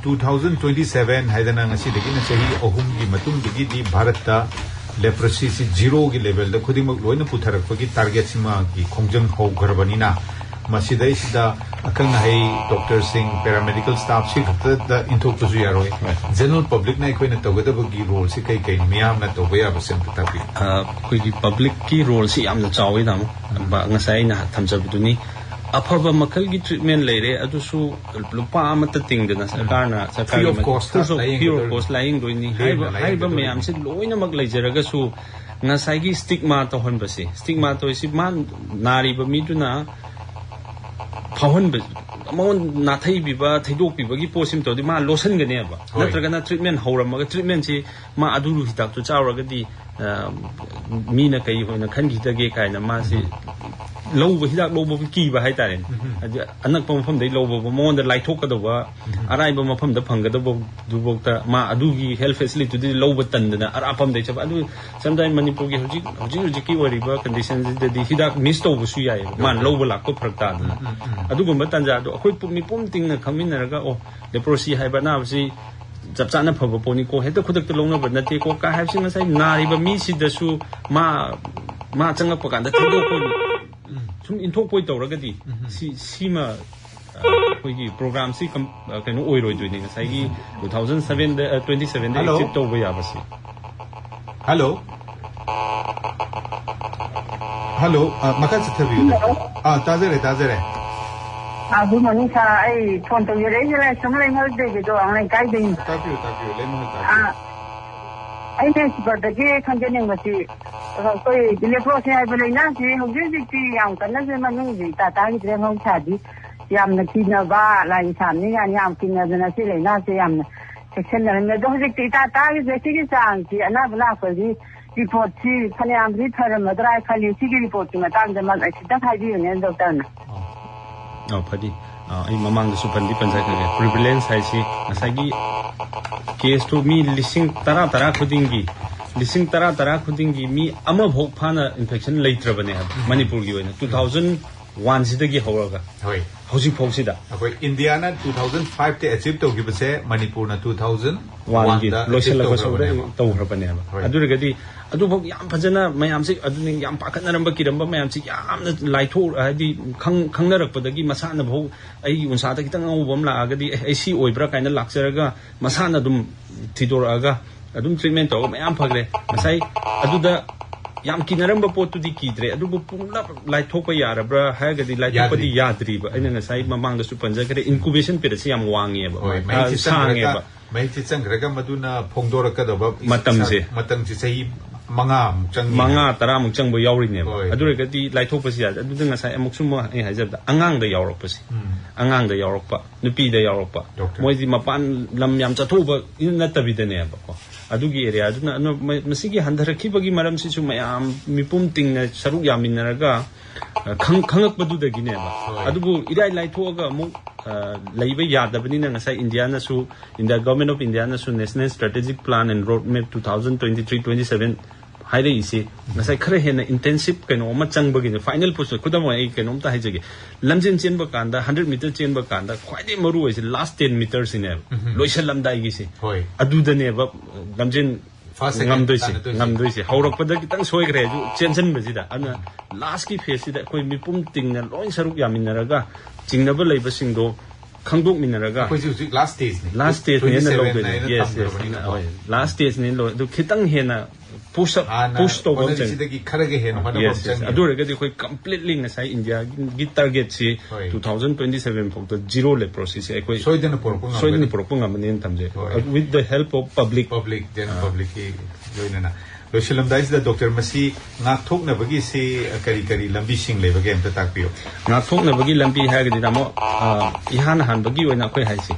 ꯇꯨ ꯊꯥꯎꯖꯟ ꯇ꯭ꯋꯦꯟꯇꯤ ꯁꯚꯦꯟ ꯍꯥꯏꯗꯅ ꯉꯁꯤꯗꯒꯤꯅ ꯆꯍꯤ ꯑꯍꯨꯝꯒꯤ ꯃꯇꯨꯡꯗꯒꯤꯗꯤ ꯚꯥꯔꯠꯇ ꯂꯦꯄ꯭ꯔꯣꯁꯤꯁꯤ ꯖꯤꯔꯣꯒꯤ ꯂꯦꯚꯦꯜꯗ ꯈꯨꯗꯤꯡꯃꯛ ꯂꯣꯏꯅ ꯄꯨꯊꯔꯛꯄꯒꯤ ꯇꯥꯔꯒꯦꯠꯁꯤꯃꯒꯤ ꯈꯣꯡꯖꯪ ꯍꯧꯈ꯭ꯔꯕꯅꯤꯅ, ꯃꯁꯤꯗꯩꯁꯤꯗ ꯑꯈꯪ ꯑꯍꯩ ꯗꯣꯛꯇꯔꯁꯤꯡ, ꯄꯦꯔꯥꯃꯦꯗꯤꯀꯦꯜ ꯁ꯭ꯇꯥꯐ ꯁꯤ ꯈꯛꯇꯗ ꯏꯟꯊꯣꯛꯄꯁꯨ ꯌꯥꯔꯣꯏ꯫ ꯖꯦꯅꯔꯦꯜ ꯄꯕ꯭ꯂꯤꯛꯅ ꯑꯩꯈꯣꯏꯅ ꯇꯧꯒꯗꯕꯒꯤ ꯔꯣꯜꯁꯤ ꯀꯩ ꯀꯩꯅꯣ, ꯃꯤꯌꯥꯝꯅ ꯇꯧꯕ ꯌꯥꯕꯁꯦ ꯑꯝꯇ ꯇꯥꯛꯄꯤꯌꯨ꯫ ꯑ, ꯑꯩꯈꯣꯏꯒꯤ ꯄꯕ꯭ꯂꯤꯛꯀꯤ ꯔꯣꯜꯁꯤ ꯌꯥꯝꯅ ꯆꯥꯎꯋꯤ, ꯇꯥꯃꯣ꯫ ꯕ-, ꯉꯁꯥꯏ ꯑꯩꯅ ꯊꯝꯖꯕꯗꯨꯅꯤ, ꯑꯐꯕ ꯃꯈꯜꯒꯤ ꯇ꯭ꯔꯤꯠꯃꯦꯟ ꯂꯩꯔꯦ, ꯑꯗꯨꯁꯨ ꯂꯨꯄꯥ ꯑꯃꯠꯇ ꯇꯤꯡꯗꯅ ꯁꯔꯀꯥꯔꯅ, ꯁꯔꯀꯥꯔꯒꯤ of cost free of- ꯂꯥꯌꯦꯡꯒꯗꯣꯏꯅꯤ꯫ Free of cost ꯂꯥꯌꯦꯡꯗꯣꯏꯅꯤ꯫ ꯂꯦꯝꯅ ꯍꯥꯏꯔꯤꯕ ꯍꯥꯏꯔꯤꯕ ꯂꯥꯌꯦꯡꯒꯗꯣꯏꯅꯤ꯫ ꯃꯌꯥꯝꯁꯤ ꯂꯣꯏꯅꯃꯛ ꯂꯩꯖꯔꯒꯁꯨ ꯉꯁꯥꯏꯒꯤ ꯁ꯭ꯇꯤꯛꯃꯥ ꯇꯧꯍꯟꯕꯁꯦ, ꯁ꯭ꯇꯤꯛꯃꯥ ꯇꯧꯔꯤꯁꯤ ꯃꯥ ꯅꯥꯔꯤꯕ ꯃꯤꯗꯨꯅ ꯐꯥꯎꯍꯟꯕ, ꯃꯉꯣꯟ ꯅꯥꯊꯩꯕꯤꯕ, ꯊꯩꯗꯣꯛꯄꯤꯕꯒꯤ ꯄꯣꯠꯁꯤꯃ ꯇꯧꯔꯗꯤ ꯃꯥ ꯂꯣꯠꯁꯤꯟꯒꯅꯦꯕ꯫ ꯍꯣꯏ꯫ ꯅꯠꯇ꯭ꯔꯒꯅ ꯇ꯭ꯔꯤꯠꯃꯦꯟ ꯍꯧꯔꯝꯃꯒ ꯇ꯭ꯔꯤꯠꯃꯦꯟꯁꯤ ꯃꯥ ꯑꯗꯨ ꯍꯤꯗꯥꯛꯇꯨ ꯆꯥꯎꯔꯒꯗꯤ, ꯑ, ꯃꯤꯅ ꯀꯩ ꯑꯣꯏꯅ ꯈꯟꯈꯤꯗꯒꯦ ꯀꯥꯏꯅ ꯃꯥꯁꯤ ꯂꯧꯕ, ꯍꯤꯗꯥꯛ ꯂꯧꯕꯕꯨ ꯀꯤꯕ ꯍꯥꯏꯇꯥꯔꯦꯅꯦ꯫ ꯍꯥꯏꯗꯤ ꯑꯅꯛꯄ ꯃꯐꯝꯗꯩ ꯂꯧꯕꯕꯨ, ꯃꯉꯣꯟꯗ ꯂꯥꯏꯊꯣꯛꯀꯗꯧꯕ, ꯑꯔꯥꯏꯕ ꯃꯐꯝꯗ ꯐꯪꯒꯗꯧꯕꯗꯨꯐꯥꯎꯗ ꯃꯥ ꯑꯗꯨꯒꯤ ꯍꯦꯜꯊ ꯐꯦꯁꯤꯂꯤꯇꯤꯗꯨꯗꯤ ꯂꯧꯕ ꯇꯟꯗꯅ ꯑꯔꯥꯞꯄ ꯑꯃꯗꯩ ꯆꯠꯄ꯫ ꯑꯗꯨ ꯁꯝꯇꯥꯏꯝ ꯃꯅꯤꯄꯨꯔꯒꯤ ꯍꯧꯖꯤꯛ, ꯍꯧꯖꯤꯛ ꯍꯧꯖꯤꯛꯀꯤ ꯑꯣꯏꯔꯤꯕ ꯀꯟꯗꯤꯁꯟꯁꯤꯗꯗꯤ ꯍꯤꯗꯥꯛ ꯃꯤꯁ ꯇꯧꯕꯁꯨ ꯌꯥꯏꯑꯕ, ꯃꯥꯅ ꯂꯧꯕ ꯂꯥꯛꯄ ꯐꯔꯛ ꯇꯥꯗꯅ꯫ ꯑꯗꯨꯒꯨꯝꯕ ꯇꯥꯟꯖꯥꯗꯣ ꯑꯩꯈꯣꯏ ꯄꯨ-, ꯃꯤꯄꯨꯝ ꯇꯤꯡꯅ ꯈꯪꯃꯤꯟꯅꯔꯒ, ꯑꯣ, ꯂꯦꯄ꯭ꯔꯣꯁꯤ ꯍꯥꯏꯕ ꯑꯅꯥꯕꯁꯤ ꯆꯞ ꯆꯥꯅ ꯐꯕ ꯄꯣꯠꯅꯤꯀꯣ, ꯍꯦꯛꯇ ꯈꯨꯗꯛꯇ ꯂꯧꯅꯕ ꯅꯠꯇꯦꯀꯣ ꯀꯥ ꯍꯥꯏꯕꯁꯤ ꯉꯁꯥꯏ ꯅꯥꯔꯤꯕ ꯃꯤꯁꯤꯗꯁꯨ ꯃꯥ, ꯃꯥ ꯆꯪꯉꯛꯄ ꯀꯥꯟꯗ ꯊꯦꯡꯗꯣꯛꯄ ꯑꯣꯏꯅ ꯁꯨꯝ ꯏꯟꯊꯣꯛꯄ ꯑꯣꯏ ꯇꯧꯔꯒꯗꯤ ꯁꯤ, ꯁꯤꯃ, ꯑ, ꯑꯩꯈꯣꯏꯒꯤ ꯄ꯭ꯔꯣꯒ꯭ꯔꯥꯝꯁꯤ ꯀꯩꯅꯣ ꯑꯣꯏꯔꯣꯏꯗꯣꯏꯅꯤ, ꯉꯁꯥꯏꯒꯤ ꯇꯨ ꯊꯥꯎꯖꯟ ꯁꯚꯦꯟꯗ ꯇ꯭ꯋꯦꯟꯇꯤ ꯁꯚꯦꯟꯗ ꯑꯦꯛꯖꯤꯠ ꯇꯧꯕ ꯌꯥꯕꯁꯤ꯫ ꯍꯜꯂꯣ꯫ ꯍꯜꯂꯣ꯫ ꯃꯈꯥ ꯆꯠꯊꯕꯤꯌꯨ꯫ ꯑꯥ, ꯇꯥꯖꯔꯦ, ꯇꯥꯖꯔꯦ꯫ ꯑꯗꯨ ꯃꯅꯤ ꯁꯥ ꯑꯩ ꯐꯣꯟ ꯇꯧꯖꯔꯛꯏꯁꯦ ꯁꯨꯝ ꯂꯩꯃꯍꯜ ꯗꯦꯕꯤꯗꯣ ꯑꯉꯥꯡ ꯂꯩꯀꯥꯏꯗꯒꯤ꯫ ꯇꯥꯛꯄꯤꯌꯨ, ꯇꯥꯛꯄꯤꯌꯨ, ꯂꯩꯃꯍꯜ ꯇꯥꯛꯄꯤꯌꯨ꯫ ꯑꯩꯅ ꯑꯦꯛꯁꯄꯔꯠꯇꯒꯤ ꯈꯪꯖꯅꯤꯡꯕꯁꯤ, ꯑꯩꯈꯣꯏ ꯂꯦꯄ꯭ꯔꯣꯁꯤ ꯍꯥꯏꯕ ꯂꯥꯏꯅꯥꯁꯤ ꯍꯧꯖꯤꯛ ꯍꯧꯖꯤꯛꯇꯤ ꯌꯥꯝ ꯀꯟꯅꯁꯨ ꯃꯃꯤꯡꯁꯤ ꯏꯇꯥ ꯇꯥꯈꯤꯗ꯭ꯔꯦ꯫ ꯃꯍꯧꯁꯥꯗꯤ ꯌꯥꯝꯅ ꯀꯤꯅꯕ, ꯂꯥꯏ ꯁꯥꯝꯅꯤ ꯀꯥꯏꯅ ꯌꯥꯝ ꯀꯤꯅꯗꯅ ꯁꯤ ꯂꯥꯏꯅꯥꯁꯦ ꯌꯥꯝꯅ ꯆꯦꯛꯁꯤꯟꯅꯔꯝꯃꯦ꯫ ꯑꯗꯣ ꯍꯧꯖꯤꯛꯇꯤ ꯏꯇꯥ ꯇꯥꯈꯤꯗ꯭ꯔꯦ꯫ ꯁꯤꯒꯤ ꯆꯥꯡꯁꯤ ꯑꯅꯥꯕ ꯂꯥꯛꯄꯒꯤ ꯔꯤꯄꯣꯔꯠꯁꯤ ꯐꯅꯌꯥꯝꯗꯤ ꯐꯔꯝꯃꯗ꯭ꯔꯥ ꯈꯜꯂꯤ꯫ ꯁꯤꯒꯤ ꯔꯤꯄꯣꯔꯠꯀꯤ ꯃꯇꯥꯡꯗ ꯃ-, ꯈꯤꯇꯪ ꯍꯥꯏꯕꯤꯌꯨꯅꯦ ꯗꯣꯛꯇꯔꯅ꯫ ꯑ, ꯐꯗꯤ꯫ ꯑ, ꯑꯩ ꯃꯃꯥꯡꯗꯁꯨ ꯄꯟꯗꯤ ꯄꯟꯖꯈ꯭ꯔꯒꯦ, ꯄ꯭ꯔꯤꯚꯦꯂꯦꯟꯁ ꯍꯥꯏꯁꯤ ꯉꯁꯥꯏꯒꯤ ꯀꯦꯁꯇꯨ ꯃꯤ ꯂꯤꯁꯤꯡ ꯇꯔꯥ ꯇꯔꯥ ꯈꯨꯗꯤꯡꯒꯤ, ꯂꯤꯁꯤꯡ ꯇꯔꯥ ꯇꯔꯥ ꯈꯨꯗꯤꯡꯒꯤ ꯃꯤ ꯑꯃꯐꯥꯎ ꯐꯥꯅ ꯏꯟꯐꯦꯛꯁꯟ ꯂꯩꯇ꯭ꯔꯕꯅꯦ ꯍꯥꯏꯕ ꯃꯅꯤꯄꯨꯔꯒꯤ ꯑꯣꯏꯅ, ꯇꯨ ꯊꯥꯎꯖꯟ ꯋꯥꯟꯁꯤꯗꯒꯤ ꯍꯧꯔꯒ ꯍꯣꯏ꯫ ꯍꯧꯖꯤꯛ ꯐꯥꯎꯁꯤꯗ꯫ ꯑꯩꯈꯣꯏ ꯏꯟꯗꯤꯌꯥꯅ ꯇꯨ ꯊꯥꯎꯖꯟ ꯐꯥꯏꯚꯇ ꯑꯦꯆꯤꯞ ꯇꯧꯈꯤꯕꯁꯦ ꯃꯅꯤꯄꯨꯔꯅ ꯇꯨ ꯊꯥꯎꯖꯟ ꯋꯥꯟꯒꯤ ꯋꯥꯟꯗ ꯂꯣꯏꯁꯤꯜꯂꯛꯄ ꯁ꯭ꯋꯥꯏꯗ ꯇꯧꯈ꯭ꯔꯕꯅꯦꯕ꯫ ꯇꯧꯈ꯭ꯔꯕꯅꯦꯕ꯫ ꯍꯣꯏ꯫ ꯑꯗꯨ ꯑꯣꯏꯔꯒꯗꯤ ꯑꯗꯨꯐꯥꯎ ꯌꯥꯝ ꯐꯖꯅ ꯃꯌꯥꯝꯁꯤ, ꯑꯗꯨꯅꯤ ꯌꯥꯝ ꯄꯥꯈꯠꯅꯔꯝꯕ ꯀꯤꯔꯝꯕ ꯃꯌꯥꯝꯁꯤ ꯌꯥꯝꯅ ꯂꯥꯏꯊꯣꯛ, ꯍꯥꯏꯗꯤ ꯈꯪ-, ꯈꯪꯅꯔꯛꯄꯗꯒꯤ ꯃꯁꯥꯅꯐꯥꯎ ꯑꯩꯒꯤ ꯎꯟꯁꯥꯗ ꯈꯤꯇꯪ ꯑꯉꯧꯕ ꯑꯃ ꯂꯥꯛꯑꯒꯗꯤ ꯑꯦ, ꯑꯩ ꯁꯤ ꯑꯣꯏꯕ꯭ꯔꯥ ꯀꯥꯏꯅ ꯂꯥꯛꯆꯔꯒ ꯃꯁꯥꯅ ꯑꯗꯨꯝ ꯊꯤꯗꯣꯔꯛꯑꯒ ꯑꯗꯨꯝ ꯇ꯭ꯔꯤꯠꯃꯦꯟ ꯇꯧꯔꯒ ꯃꯌꯥꯝ ꯐꯈ꯭ꯔꯦ꯫ ꯉꯁꯥꯏ ꯑꯗꯨꯗ ꯌꯥꯝ ꯀꯤꯅꯔꯝꯕ ꯄꯣꯠꯇꯨꯗꯤ ꯀꯤꯗ꯭ꯔꯦ, ꯑꯗꯨꯕꯨ ꯄꯨꯝꯅꯃꯛ ꯂꯥꯏꯊꯣꯛꯄ ꯌꯥꯔꯕ꯭ꯔꯥ ꯍꯥꯏꯔꯒꯗꯤ ꯂꯥꯏꯊꯣꯛꯄꯗꯤ ꯌꯥꯗ꯭ꯔꯤ꯫ ꯌꯥꯗ꯭ꯔꯤꯕ꯫ ꯑꯩꯅ ꯉꯁꯥꯏ ꯃꯃꯥꯡꯗꯁꯨ ꯄꯟꯖꯈ꯭ꯔꯦ, ꯏꯟꯀꯨꯕꯦꯁꯟ ꯄꯤꯔꯤꯌꯗꯁꯤ ꯌꯥꯝ ꯋꯥꯡꯉꯦꯕ꯫ ꯍꯣꯏ, ꯑ, ꯃꯍꯤꯛꯁꯤ ꯆꯪꯈ꯭ꯔꯒ ꯁꯥꯡꯉꯦꯕ꯫ ꯃꯍꯤꯛꯁꯤ ꯆꯪꯈ꯭ꯔꯒ ꯃꯗꯨꯅ ꯐꯣꯡꯗꯣꯔꯛꯀꯗꯧꯕ ꯃꯇꯝꯁꯦ꯫ ꯃꯇꯝꯁꯤ ꯆꯍꯤ ꯃꯉꯥꯃꯨꯛ ꯆꯪꯉꯤ꯫ ꯃꯉꯥ ꯇꯔꯥꯃꯨꯛ ꯆꯪꯕ ꯌꯥꯎꯔꯤꯅꯦꯕ꯫ ꯍꯣꯏ꯫ ꯑꯗꯨ ꯑꯣꯏꯔꯒꯗꯤ ꯂꯥꯏꯊꯣꯛꯄꯁꯤ ꯌꯥꯗꯦ꯫ ꯑꯗꯨꯗ ꯉꯁꯥꯏ ꯑꯃꯨꯛꯁꯨ ꯑꯃꯨꯛ ꯑꯩ ꯍꯥꯏꯖꯕꯗ ꯑꯉꯥꯡꯗ ꯌꯥꯎꯔꯛꯄꯁꯤ, ꯎꯝ꯫ ꯑꯉꯥꯡꯗ ꯌꯥꯎꯔꯛꯄ, ꯅꯨꯄꯤꯗ ꯌꯥꯎꯔꯛꯄ, ꯗꯣꯛꯇꯔ꯫ ꯃꯣꯏꯗꯤ ꯃꯄꯥꯟ ꯂꯝ ꯌꯥꯝ ꯆꯠꯊꯣꯛꯎꯕ ꯅꯠꯇꯕꯤꯗꯅꯦꯕꯀꯣ꯫ ꯑꯗꯨꯒꯤ ꯑꯦꯔꯤꯌꯥꯗꯨꯅ ꯑꯗꯨꯅ ꯃ-, ꯃꯁꯤꯒꯤ ꯍꯟꯊꯔꯛꯈꯤꯕꯒꯤ ꯃꯔꯝꯁꯤꯁꯨ ꯃꯌꯥꯝ ꯃꯤꯄꯨꯝ ꯇꯤꯡꯅ ꯁꯔꯨꯛ ꯌꯥꯃꯤꯟꯅꯔꯒ, ꯑ, ꯈꯪ-, ꯈꯪꯉꯛꯄꯗꯨꯗꯒꯤꯅꯦꯕ꯫ ꯍꯣꯏ꯫ ꯑꯗꯨꯕꯨ ꯏꯔꯥꯏ ꯂꯥꯏꯊꯣꯛꯑꯒ ꯑꯃꯨꯛ, ꯑ, ꯂꯩꯕ ꯌꯥꯗꯕꯅꯤꯅ ꯉꯁꯥꯏ ꯏꯟꯗꯤꯌꯥꯅꯁꯨ, ꯏꯟꯗꯤꯌꯥ, Government of India ꯅꯁꯨ National Strategic Plan and Road Map two thousand twenty-three twenty-seven ꯍꯥꯏꯔꯛꯏꯁꯤ ꯉꯁꯥꯏ ꯈꯔ ꯍꯦꯟꯅ ꯏꯟꯇꯦꯟꯁꯤꯞ ꯀꯩꯅꯣ ꯑꯃ ꯆꯪꯕꯒꯤꯅꯦ꯫ ꯐꯥꯏꯅꯦꯜ ꯄꯣꯁ, ꯈꯨꯗꯝ ꯑꯣꯏꯅ ꯑꯩ ꯀꯩꯅꯣꯝꯇ ꯍꯥꯏꯖꯒꯦ, ꯂꯝꯖꯦꯟ ꯆꯦꯟꯕ ꯀꯥꯟꯗ, ꯍꯟꯗ꯭ꯔꯦꯠ ꯃꯤꯇꯔ ꯆꯦꯟꯕ ꯀꯥꯟꯗ ꯈ꯭ꯋꯥꯏꯗꯒꯤ ꯃꯔꯨ ꯑꯣꯏꯁꯦ ꯂꯥꯁ ꯇꯦꯟ ꯃꯤꯇꯔꯁꯤꯅꯦꯕ꯫ ꯎꯝ꯫ ꯂꯣꯏꯁꯜꯂꯝꯗꯥꯏꯒꯤꯁꯦ꯫ ꯍꯣꯏ꯫ ꯑꯗꯨꯗꯅꯦꯕ ꯂꯝꯖꯦꯟ First, second ꯉꯝꯗꯣꯏꯁꯦ, ꯇꯥꯟꯅꯗꯣꯏꯁꯦ꯫ ꯉꯝꯗꯣꯏꯁꯦ꯫ ꯍꯧꯔꯛꯄꯗ ꯈꯤꯇꯪ ꯁꯣꯏꯈ꯭ꯔꯦ ꯍꯥꯏꯁꯨ ꯆꯦꯟꯁꯤꯟꯕꯁꯤꯗ꯫ ꯑꯗꯨꯅ ꯂꯥꯁꯀꯤ ꯐꯦꯁꯁꯤꯗ ꯑꯩꯈꯣꯏ ꯃꯤꯄꯨꯝ ꯇꯤꯡꯅ ꯂꯣꯏ ꯁꯔꯨꯛ ꯌꯥꯃꯤꯟꯅꯔꯒ ꯆꯤꯡꯅꯕ ꯂꯩꯕꯁꯤꯡꯗꯣ ꯈꯪꯗꯣꯛꯃꯤꯟꯅꯔꯒ ꯑꯩꯈꯣꯏꯁꯤ ꯍꯧꯖꯤꯛ ꯂꯥꯁ ꯁ꯭ꯇꯦꯖꯅꯤ꯫ ꯂꯥꯁ ꯁ꯭ꯇꯦꯖꯅꯦꯅ ꯇ꯭ꯋꯦꯟꯇꯤ ꯁꯚꯦꯟ ꯂꯧꯗꯣꯏꯅꯦ꯫ ꯍꯥꯏꯅ ꯌꯦꯁ, ꯌꯦꯁ꯫ ꯊꯝꯈ꯭ꯔꯕꯅꯤꯅꯀꯣ꯫ ꯂꯥꯁ ꯁ꯭ꯇꯦꯖꯅꯦꯅ ꯂꯧ ꯑꯗꯨ ꯈꯤꯇꯪ ꯍꯦꯟꯅ ꯄꯨꯁ ꯑꯞ ꯍꯥꯟꯅ ꯄꯨꯁ ꯇꯧꯕ ꯑꯃ ꯆꯪꯉꯤ꯫ ꯍꯣꯠꯅꯔꯤꯁꯤꯗꯒꯤ ꯈꯔꯒ ꯍꯦꯟꯅ ꯍꯣꯠꯅꯕ ꯌꯦꯁ, ꯑꯃ ꯌꯦꯁ꯫ ꯆꯪꯉꯦ꯫ ꯑꯗꯨ ꯑꯣꯏꯔꯒꯗꯤ ꯑꯩꯈꯣꯏ ꯀꯝꯄ꯭ꯂꯤꯠꯂꯤ ꯉꯁꯥꯏ ꯏꯟꯗꯤꯌꯥꯒꯤ ꯇꯥꯔꯒꯦꯠꯁꯤ ꯍꯣꯏ꯫ ꯇꯨ ꯊꯥꯎꯖꯟ ꯇ꯭ꯋꯦꯟꯇꯤ ꯁꯚꯦꯟ ꯐꯥꯎꯗ ꯖꯤꯔꯣ ꯂꯦꯄ꯭ꯔꯣꯁꯤꯁꯦ ꯑꯩꯈꯣꯏ ꯁꯣꯏꯗꯅ ꯄꯨꯔꯛꯄ ꯉꯝꯒꯅꯤ꯫ ꯁꯣꯏꯗꯅ ꯄꯨꯔꯛꯄ ꯉꯝꯃꯅꯤꯅ ꯊꯝꯖꯩ꯫ ꯍꯣꯏ꯫ With the help of public꯫ Public ꯗꯦꯟ ꯄꯕ꯭ꯂꯤꯛꯀꯤ ꯂꯣꯏꯅꯅ ꯂꯣꯏꯁꯤꯜꯂꯝꯗꯥꯏꯁꯤꯗ ꯗꯣꯛꯇꯔ, ꯃꯁꯤ ꯉꯥꯛꯊꯣꯛꯅꯕꯒꯤꯁꯤ ꯀꯔꯤ ꯀꯔꯤ ꯂꯝꯕꯤꯁꯤꯡ ꯂꯩꯕꯒꯦ ꯑꯝꯇ ꯇꯥꯛꯄꯤꯌꯨ꯫ ꯉꯥꯛꯊꯣꯛꯅꯕꯒꯤ ꯂꯝꯕꯤ ꯍꯥꯏꯔꯒꯗꯤ ꯇꯥꯃꯣ, ꯑ, ꯏꯍꯥꯟ ꯍꯥꯟꯕꯒꯤ ꯑꯣꯏꯅ ꯑꯩꯈꯣꯏ ꯍꯥꯏꯁꯦ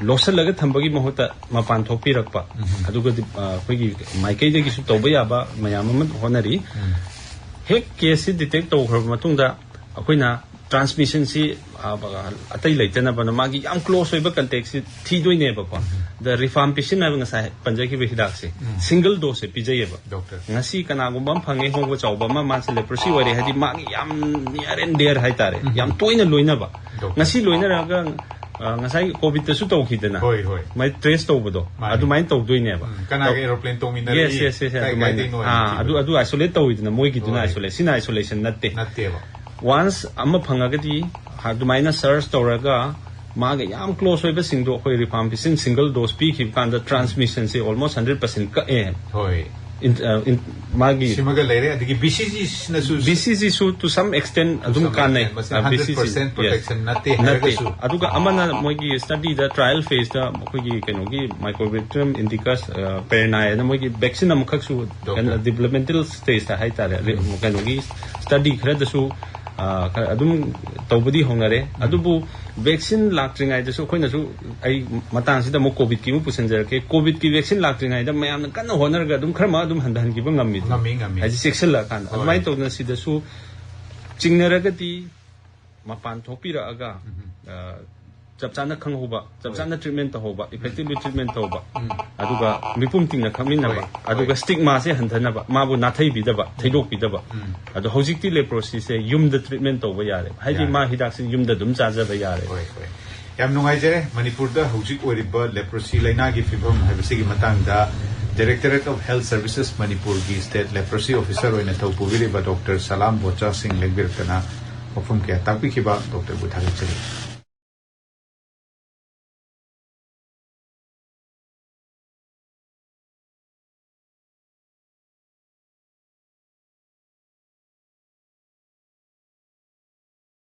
ꯂꯣꯠꯁꯤꯜꯂꯒ ꯊꯝꯕꯒꯤ ꯃꯍꯨꯠꯇ ꯃꯄꯥꯟ ꯊꯣꯛꯄꯤꯔꯛꯄ꯫ ꯑꯗꯨꯒꯗꯤ, ꯑ, ꯑꯩꯈꯣꯏꯒꯤ ꯃꯥꯏꯀꯩꯗꯒꯤꯁꯨ ꯇꯧꯕ ꯌꯥꯕ ꯃꯌꯥꯝ ꯑꯃ ꯍꯣꯠꯅꯔꯤ꯫ ꯍꯦꯛ ꯀꯦꯁꯁꯤ ꯗꯤꯇꯦꯛ ꯇꯧꯈ꯭ꯔꯕ ꯃꯇꯨꯡꯗ ꯑꯩꯈꯣꯏꯅ ꯇ꯭ꯔꯥꯟꯁꯃꯤꯁꯟꯁꯤ, ꯑ, ꯑꯇꯩ ꯂꯩꯇꯅꯕꯅ ꯃꯥꯒꯤ ꯌꯥꯝ ꯀ꯭ꯂꯣꯁ ꯑꯣꯏꯕ ꯀꯟꯇꯦꯛꯁꯤ ꯊꯤꯗꯣꯏꯅꯦꯕꯀꯣ꯫ ꯑꯗ ꯔꯤꯐꯥꯝꯄꯤꯁꯤꯟ ꯍꯥꯏꯕ ꯉꯁꯥꯏ ꯄꯟꯖꯈꯤꯕ ꯍꯤꯗꯥꯛꯁꯦ ꯁꯤꯡꯒꯜ ꯗꯣꯁꯁꯦ ꯄꯤꯖꯩꯌꯦꯕ꯫ ꯗꯣꯛꯇꯔ꯫ ꯉꯁꯤ ꯀꯅꯥꯒꯨꯝꯕ ꯑꯃ ꯐꯪꯉꯦ, ꯍꯣꯡꯕ ꯆꯥꯎꯕ ꯑꯃ, ꯃꯥꯁꯦ ꯂꯦꯄ꯭ꯔꯣꯁꯤ ꯑꯣꯏꯔꯦ ꯍꯥꯏꯗꯤ ꯃꯥꯒꯤ ꯌꯥꯝ ꯅꯤꯌꯔ ꯑꯦꯟ ꯗꯤꯌꯔ ꯍꯥꯏꯇꯥꯔꯦ, ꯌꯥꯝ ꯇꯣꯏꯅ ꯂꯣꯏꯅꯕ꯫ ꯗꯣꯛꯇꯔ꯫ ꯉꯁꯤ ꯂꯣꯏꯅꯔꯒ, ꯑ, ꯉꯁꯥꯏ ꯀꯣꯚꯤꯗꯇꯁꯨ ꯇꯧꯈꯤꯗꯅ ꯍꯣꯏ, ꯍꯣꯏ꯫ ꯃꯥꯏ ꯇ꯭ꯔꯦꯁ ꯇꯧꯕꯗꯣ ꯃꯥꯅꯤ꯫ ꯑꯗꯨꯃꯥꯏꯅ ꯇꯧꯗꯣꯏꯅꯦꯕ꯫ ꯎꯝ, ꯀꯅꯥꯒ aeroplane ꯇꯣꯡꯃꯤꯟꯅꯔꯛꯏ, ꯌꯦꯁ, ꯌꯦꯁ, ꯌꯦꯁ, ꯀꯥꯏ ꯑꯗꯨꯃꯥꯏꯅ꯫ ꯀꯥꯏꯗꯩꯅꯣ ꯑꯥ, ꯍꯥꯏꯕ ꯑꯗꯨ ꯑꯗꯨ ꯑꯥꯏꯁꯣꯂꯦꯠ ꯇꯧꯋꯤꯗꯅ ꯃꯣꯏꯒꯤꯗꯨꯅ ꯍꯣꯏ꯫ ꯑꯥꯏꯁꯣꯂꯦꯠ, ꯁꯤꯅ ꯑꯥꯏꯁꯣꯂꯦꯁꯟ ꯅꯠꯇꯦ꯫ ꯅꯠꯇꯦꯕ꯫ ꯋꯥꯟꯁ ꯑꯃ ꯐꯪꯉꯒꯗꯤ ꯑꯗꯨꯃꯥꯏꯅ ꯁꯔꯆ ꯇꯧꯔꯒ ꯃꯥꯒ ꯌꯥꯝ ꯀ꯭ꯂꯣꯁ ꯑꯣꯏꯕꯁꯤꯡꯗꯣ ꯑꯩꯈꯣꯏ ꯔꯤꯐꯥꯝꯄꯤꯁꯤꯟ ꯁꯤꯡꯒꯜ ꯗꯣꯁ ꯄꯤꯈꯤꯕ ꯀꯥꯟꯗ ꯇ꯭ꯔꯥꯟꯁꯃꯤꯁꯟꯁꯦ ꯑꯣꯜꯃꯣꯁ ꯍꯟꯗ꯭ꯔꯦꯠ ꯄꯥꯔꯁꯦꯟ ꯀꯛꯑꯦ꯫ ꯍꯣꯏ꯫ ꯏꯟ-, ꯑ, ꯏꯟ-, ꯃꯥꯒꯤ ꯁꯤꯃꯒ ꯂꯩꯔꯦ, ꯑꯗꯒꯤ B C ꯖꯤꯁꯤꯅꯁꯨ B C Jesus to some extent ꯑꯗꯨꯝ some ꯀꯥꯟꯅꯩ꯫ extent, ꯃꯁꯤ ꯑ, hundred B C G, percent yes꯫ protection ꯅꯠꯇꯦ ꯅꯠꯇꯦ꯫ ꯍꯥꯏꯔꯒꯁꯨ꯫ ꯑꯗꯨꯒ ꯑꯃꯅ ꯃꯣꯏꯒꯤ ꯁ꯭ꯇꯗꯤꯗ ꯇ꯭ꯔꯥꯏꯌꯦꯜ ꯐꯦꯖꯇ ꯑꯩꯈꯣꯏꯒꯤ ꯀꯩꯅꯣꯒꯤ ꯃꯥꯏꯀ꯭ꯔꯣꯕꯦꯛꯇꯤꯌꯝ ꯏꯟꯗꯤꯀꯁ ꯄꯦꯔꯅꯥꯏ ꯍꯥꯏꯅ ꯃꯣꯏꯒꯤ ꯚꯦꯛꯁꯤꯟ ꯑꯃꯈꯛꯁꯨ ꯗꯣꯛꯇꯔ꯫ ꯗꯤꯕ꯭ꯂꯞꯃꯦꯟꯇꯦꯜ ꯁ꯭ꯇꯦꯖꯇ ꯍꯥꯏꯇꯥꯔꯦ, ꯀꯩꯅꯣꯒꯤ ꯁ꯭ꯇꯗꯤ ꯈꯔꯗꯁꯨ, ꯑ, ꯈꯔ ꯑꯗꯨꯝ ꯇꯧꯕꯗꯤ ꯍꯧꯅꯔꯦ꯫ ꯑꯗꯨꯕꯨ ꯚꯦꯛꯁꯤꯟ ꯂꯥꯛꯇ꯭ꯔꯤꯉꯩꯗꯁꯨ ꯑꯩꯈꯣꯏꯅꯁꯨ, ꯑꯩ ꯃꯇꯥꯡꯁꯤꯗ ꯑꯃꯨꯛ ꯀꯣꯚꯤꯗꯀꯤ ꯑꯃꯨꯛ ꯄꯨꯁꯤꯟꯖꯔꯛꯀꯦ꯫ ꯀꯣꯚꯤꯗꯀꯤ ꯚꯦꯛꯁꯤꯟ ꯂꯥꯛꯇ꯭ꯔꯤꯉꯩꯗ ꯃꯌꯥꯝꯅ ꯀꯟꯅ ꯍꯣꯠꯅꯔꯒ ꯑꯗꯨꯝ ꯈꯔ ꯃꯥ ꯑꯗꯨꯝ ꯍꯟꯊꯍꯟꯈꯤꯕ ꯉꯝꯃꯤꯗꯅ꯫ ꯉꯝꯃꯤ, ꯉꯝꯃꯤ꯫ ꯍꯥꯏꯗꯤ ꯆꯦꯛꯁꯤꯜꯂꯛꯑꯀꯥꯟꯗ꯫ ꯍꯣꯏ꯫ ꯑꯗꯨꯃꯥꯏꯅ ꯇꯧꯗꯅ ꯁꯤꯗꯁꯨ ꯆꯤꯡꯅꯔꯒꯗꯤ ꯃꯄꯥꯟ ꯊꯣꯛꯄꯤꯔꯛꯑꯒ, ꯑ, ꯆꯞ ꯆꯥꯅ ꯈꯪꯍꯧꯕ, ꯆꯞ ꯆꯥꯅ ꯇ꯭ꯔꯤꯠꯃꯦꯟ ꯇꯧꯍꯧꯕ, ꯏꯐꯦꯛꯇꯤꯚꯂꯤ ꯇ꯭ꯔꯤꯠꯃꯦꯟ ꯇꯧꯕ, ꯑꯗꯨꯒ ꯃꯤꯄꯨꯝ ꯇꯤꯡꯅ ꯈꯪꯃꯤꯟꯅꯕ, ꯍꯣꯏ, ꯑꯗꯨꯒ ꯍꯣꯏ꯫ ꯁ꯭ꯇꯤꯛꯃꯥꯁꯦ ꯍꯟꯊꯅꯕ, ꯃꯥꯕꯨ ꯅꯥꯊꯩꯕꯤꯗꯕ, ꯊꯩꯗꯣꯛꯄꯤꯗꯕ꯫ ꯑꯗꯣ ꯍꯧꯖꯤꯛꯇꯤ ꯂꯦꯄ꯭ꯔꯣꯁꯤꯁꯦ ꯌꯨꯝꯗ ꯇ꯭ꯔꯤꯠꯃꯦꯟ ꯇꯧꯕ ꯌꯥꯔꯦ, ꯍꯥꯏꯗꯤ ꯌꯥꯔꯦ꯫ ꯃꯥ ꯍꯤꯗꯥꯛꯁꯤ ꯌꯨꯝꯗ ꯑꯗꯨꯝ ꯆꯥꯖꯕ ꯌꯥꯔꯦ꯫ ꯍꯣꯏ, ꯍꯣꯏ꯫ ꯌꯥꯝ ꯅꯨꯡꯉꯥꯏꯖꯔꯦ꯫ ꯃꯅꯤꯄꯨꯔꯗ ꯍꯧꯖꯤꯛ ꯑꯣꯏꯔꯤꯕ ꯂꯦꯄ꯭ꯔꯣꯁꯤ ꯂꯥꯏꯅꯥꯒꯤ ꯐꯤꯕꯝ ꯍꯥꯏꯕꯁꯤꯒꯤ ꯃꯇꯥꯡꯗ Directorate of Health Services ꯃꯅꯤꯄꯨꯔꯒꯤ ꯁ꯭ꯇꯦꯠ ꯂꯦꯄ꯭ꯔꯣꯁꯤ ꯑꯣꯐꯤꯁꯥꯔ ꯑꯣꯏꯅ ꯊꯧ ꯄꯨꯕꯤꯔꯤꯕ ꯗꯣꯛꯇꯔ ꯁꯂꯥꯝ ꯕꯣꯆꯥ ꯁꯤꯡ ꯂꯦꯡꯕꯤꯔꯛꯇꯅ ꯋꯥꯐꯝ ꯀꯌꯥ ꯇꯥꯛꯄꯤꯈꯤꯕ ꯗꯣꯛꯇꯔꯕꯨ ꯊꯥꯒꯠꯆꯔꯤ꯫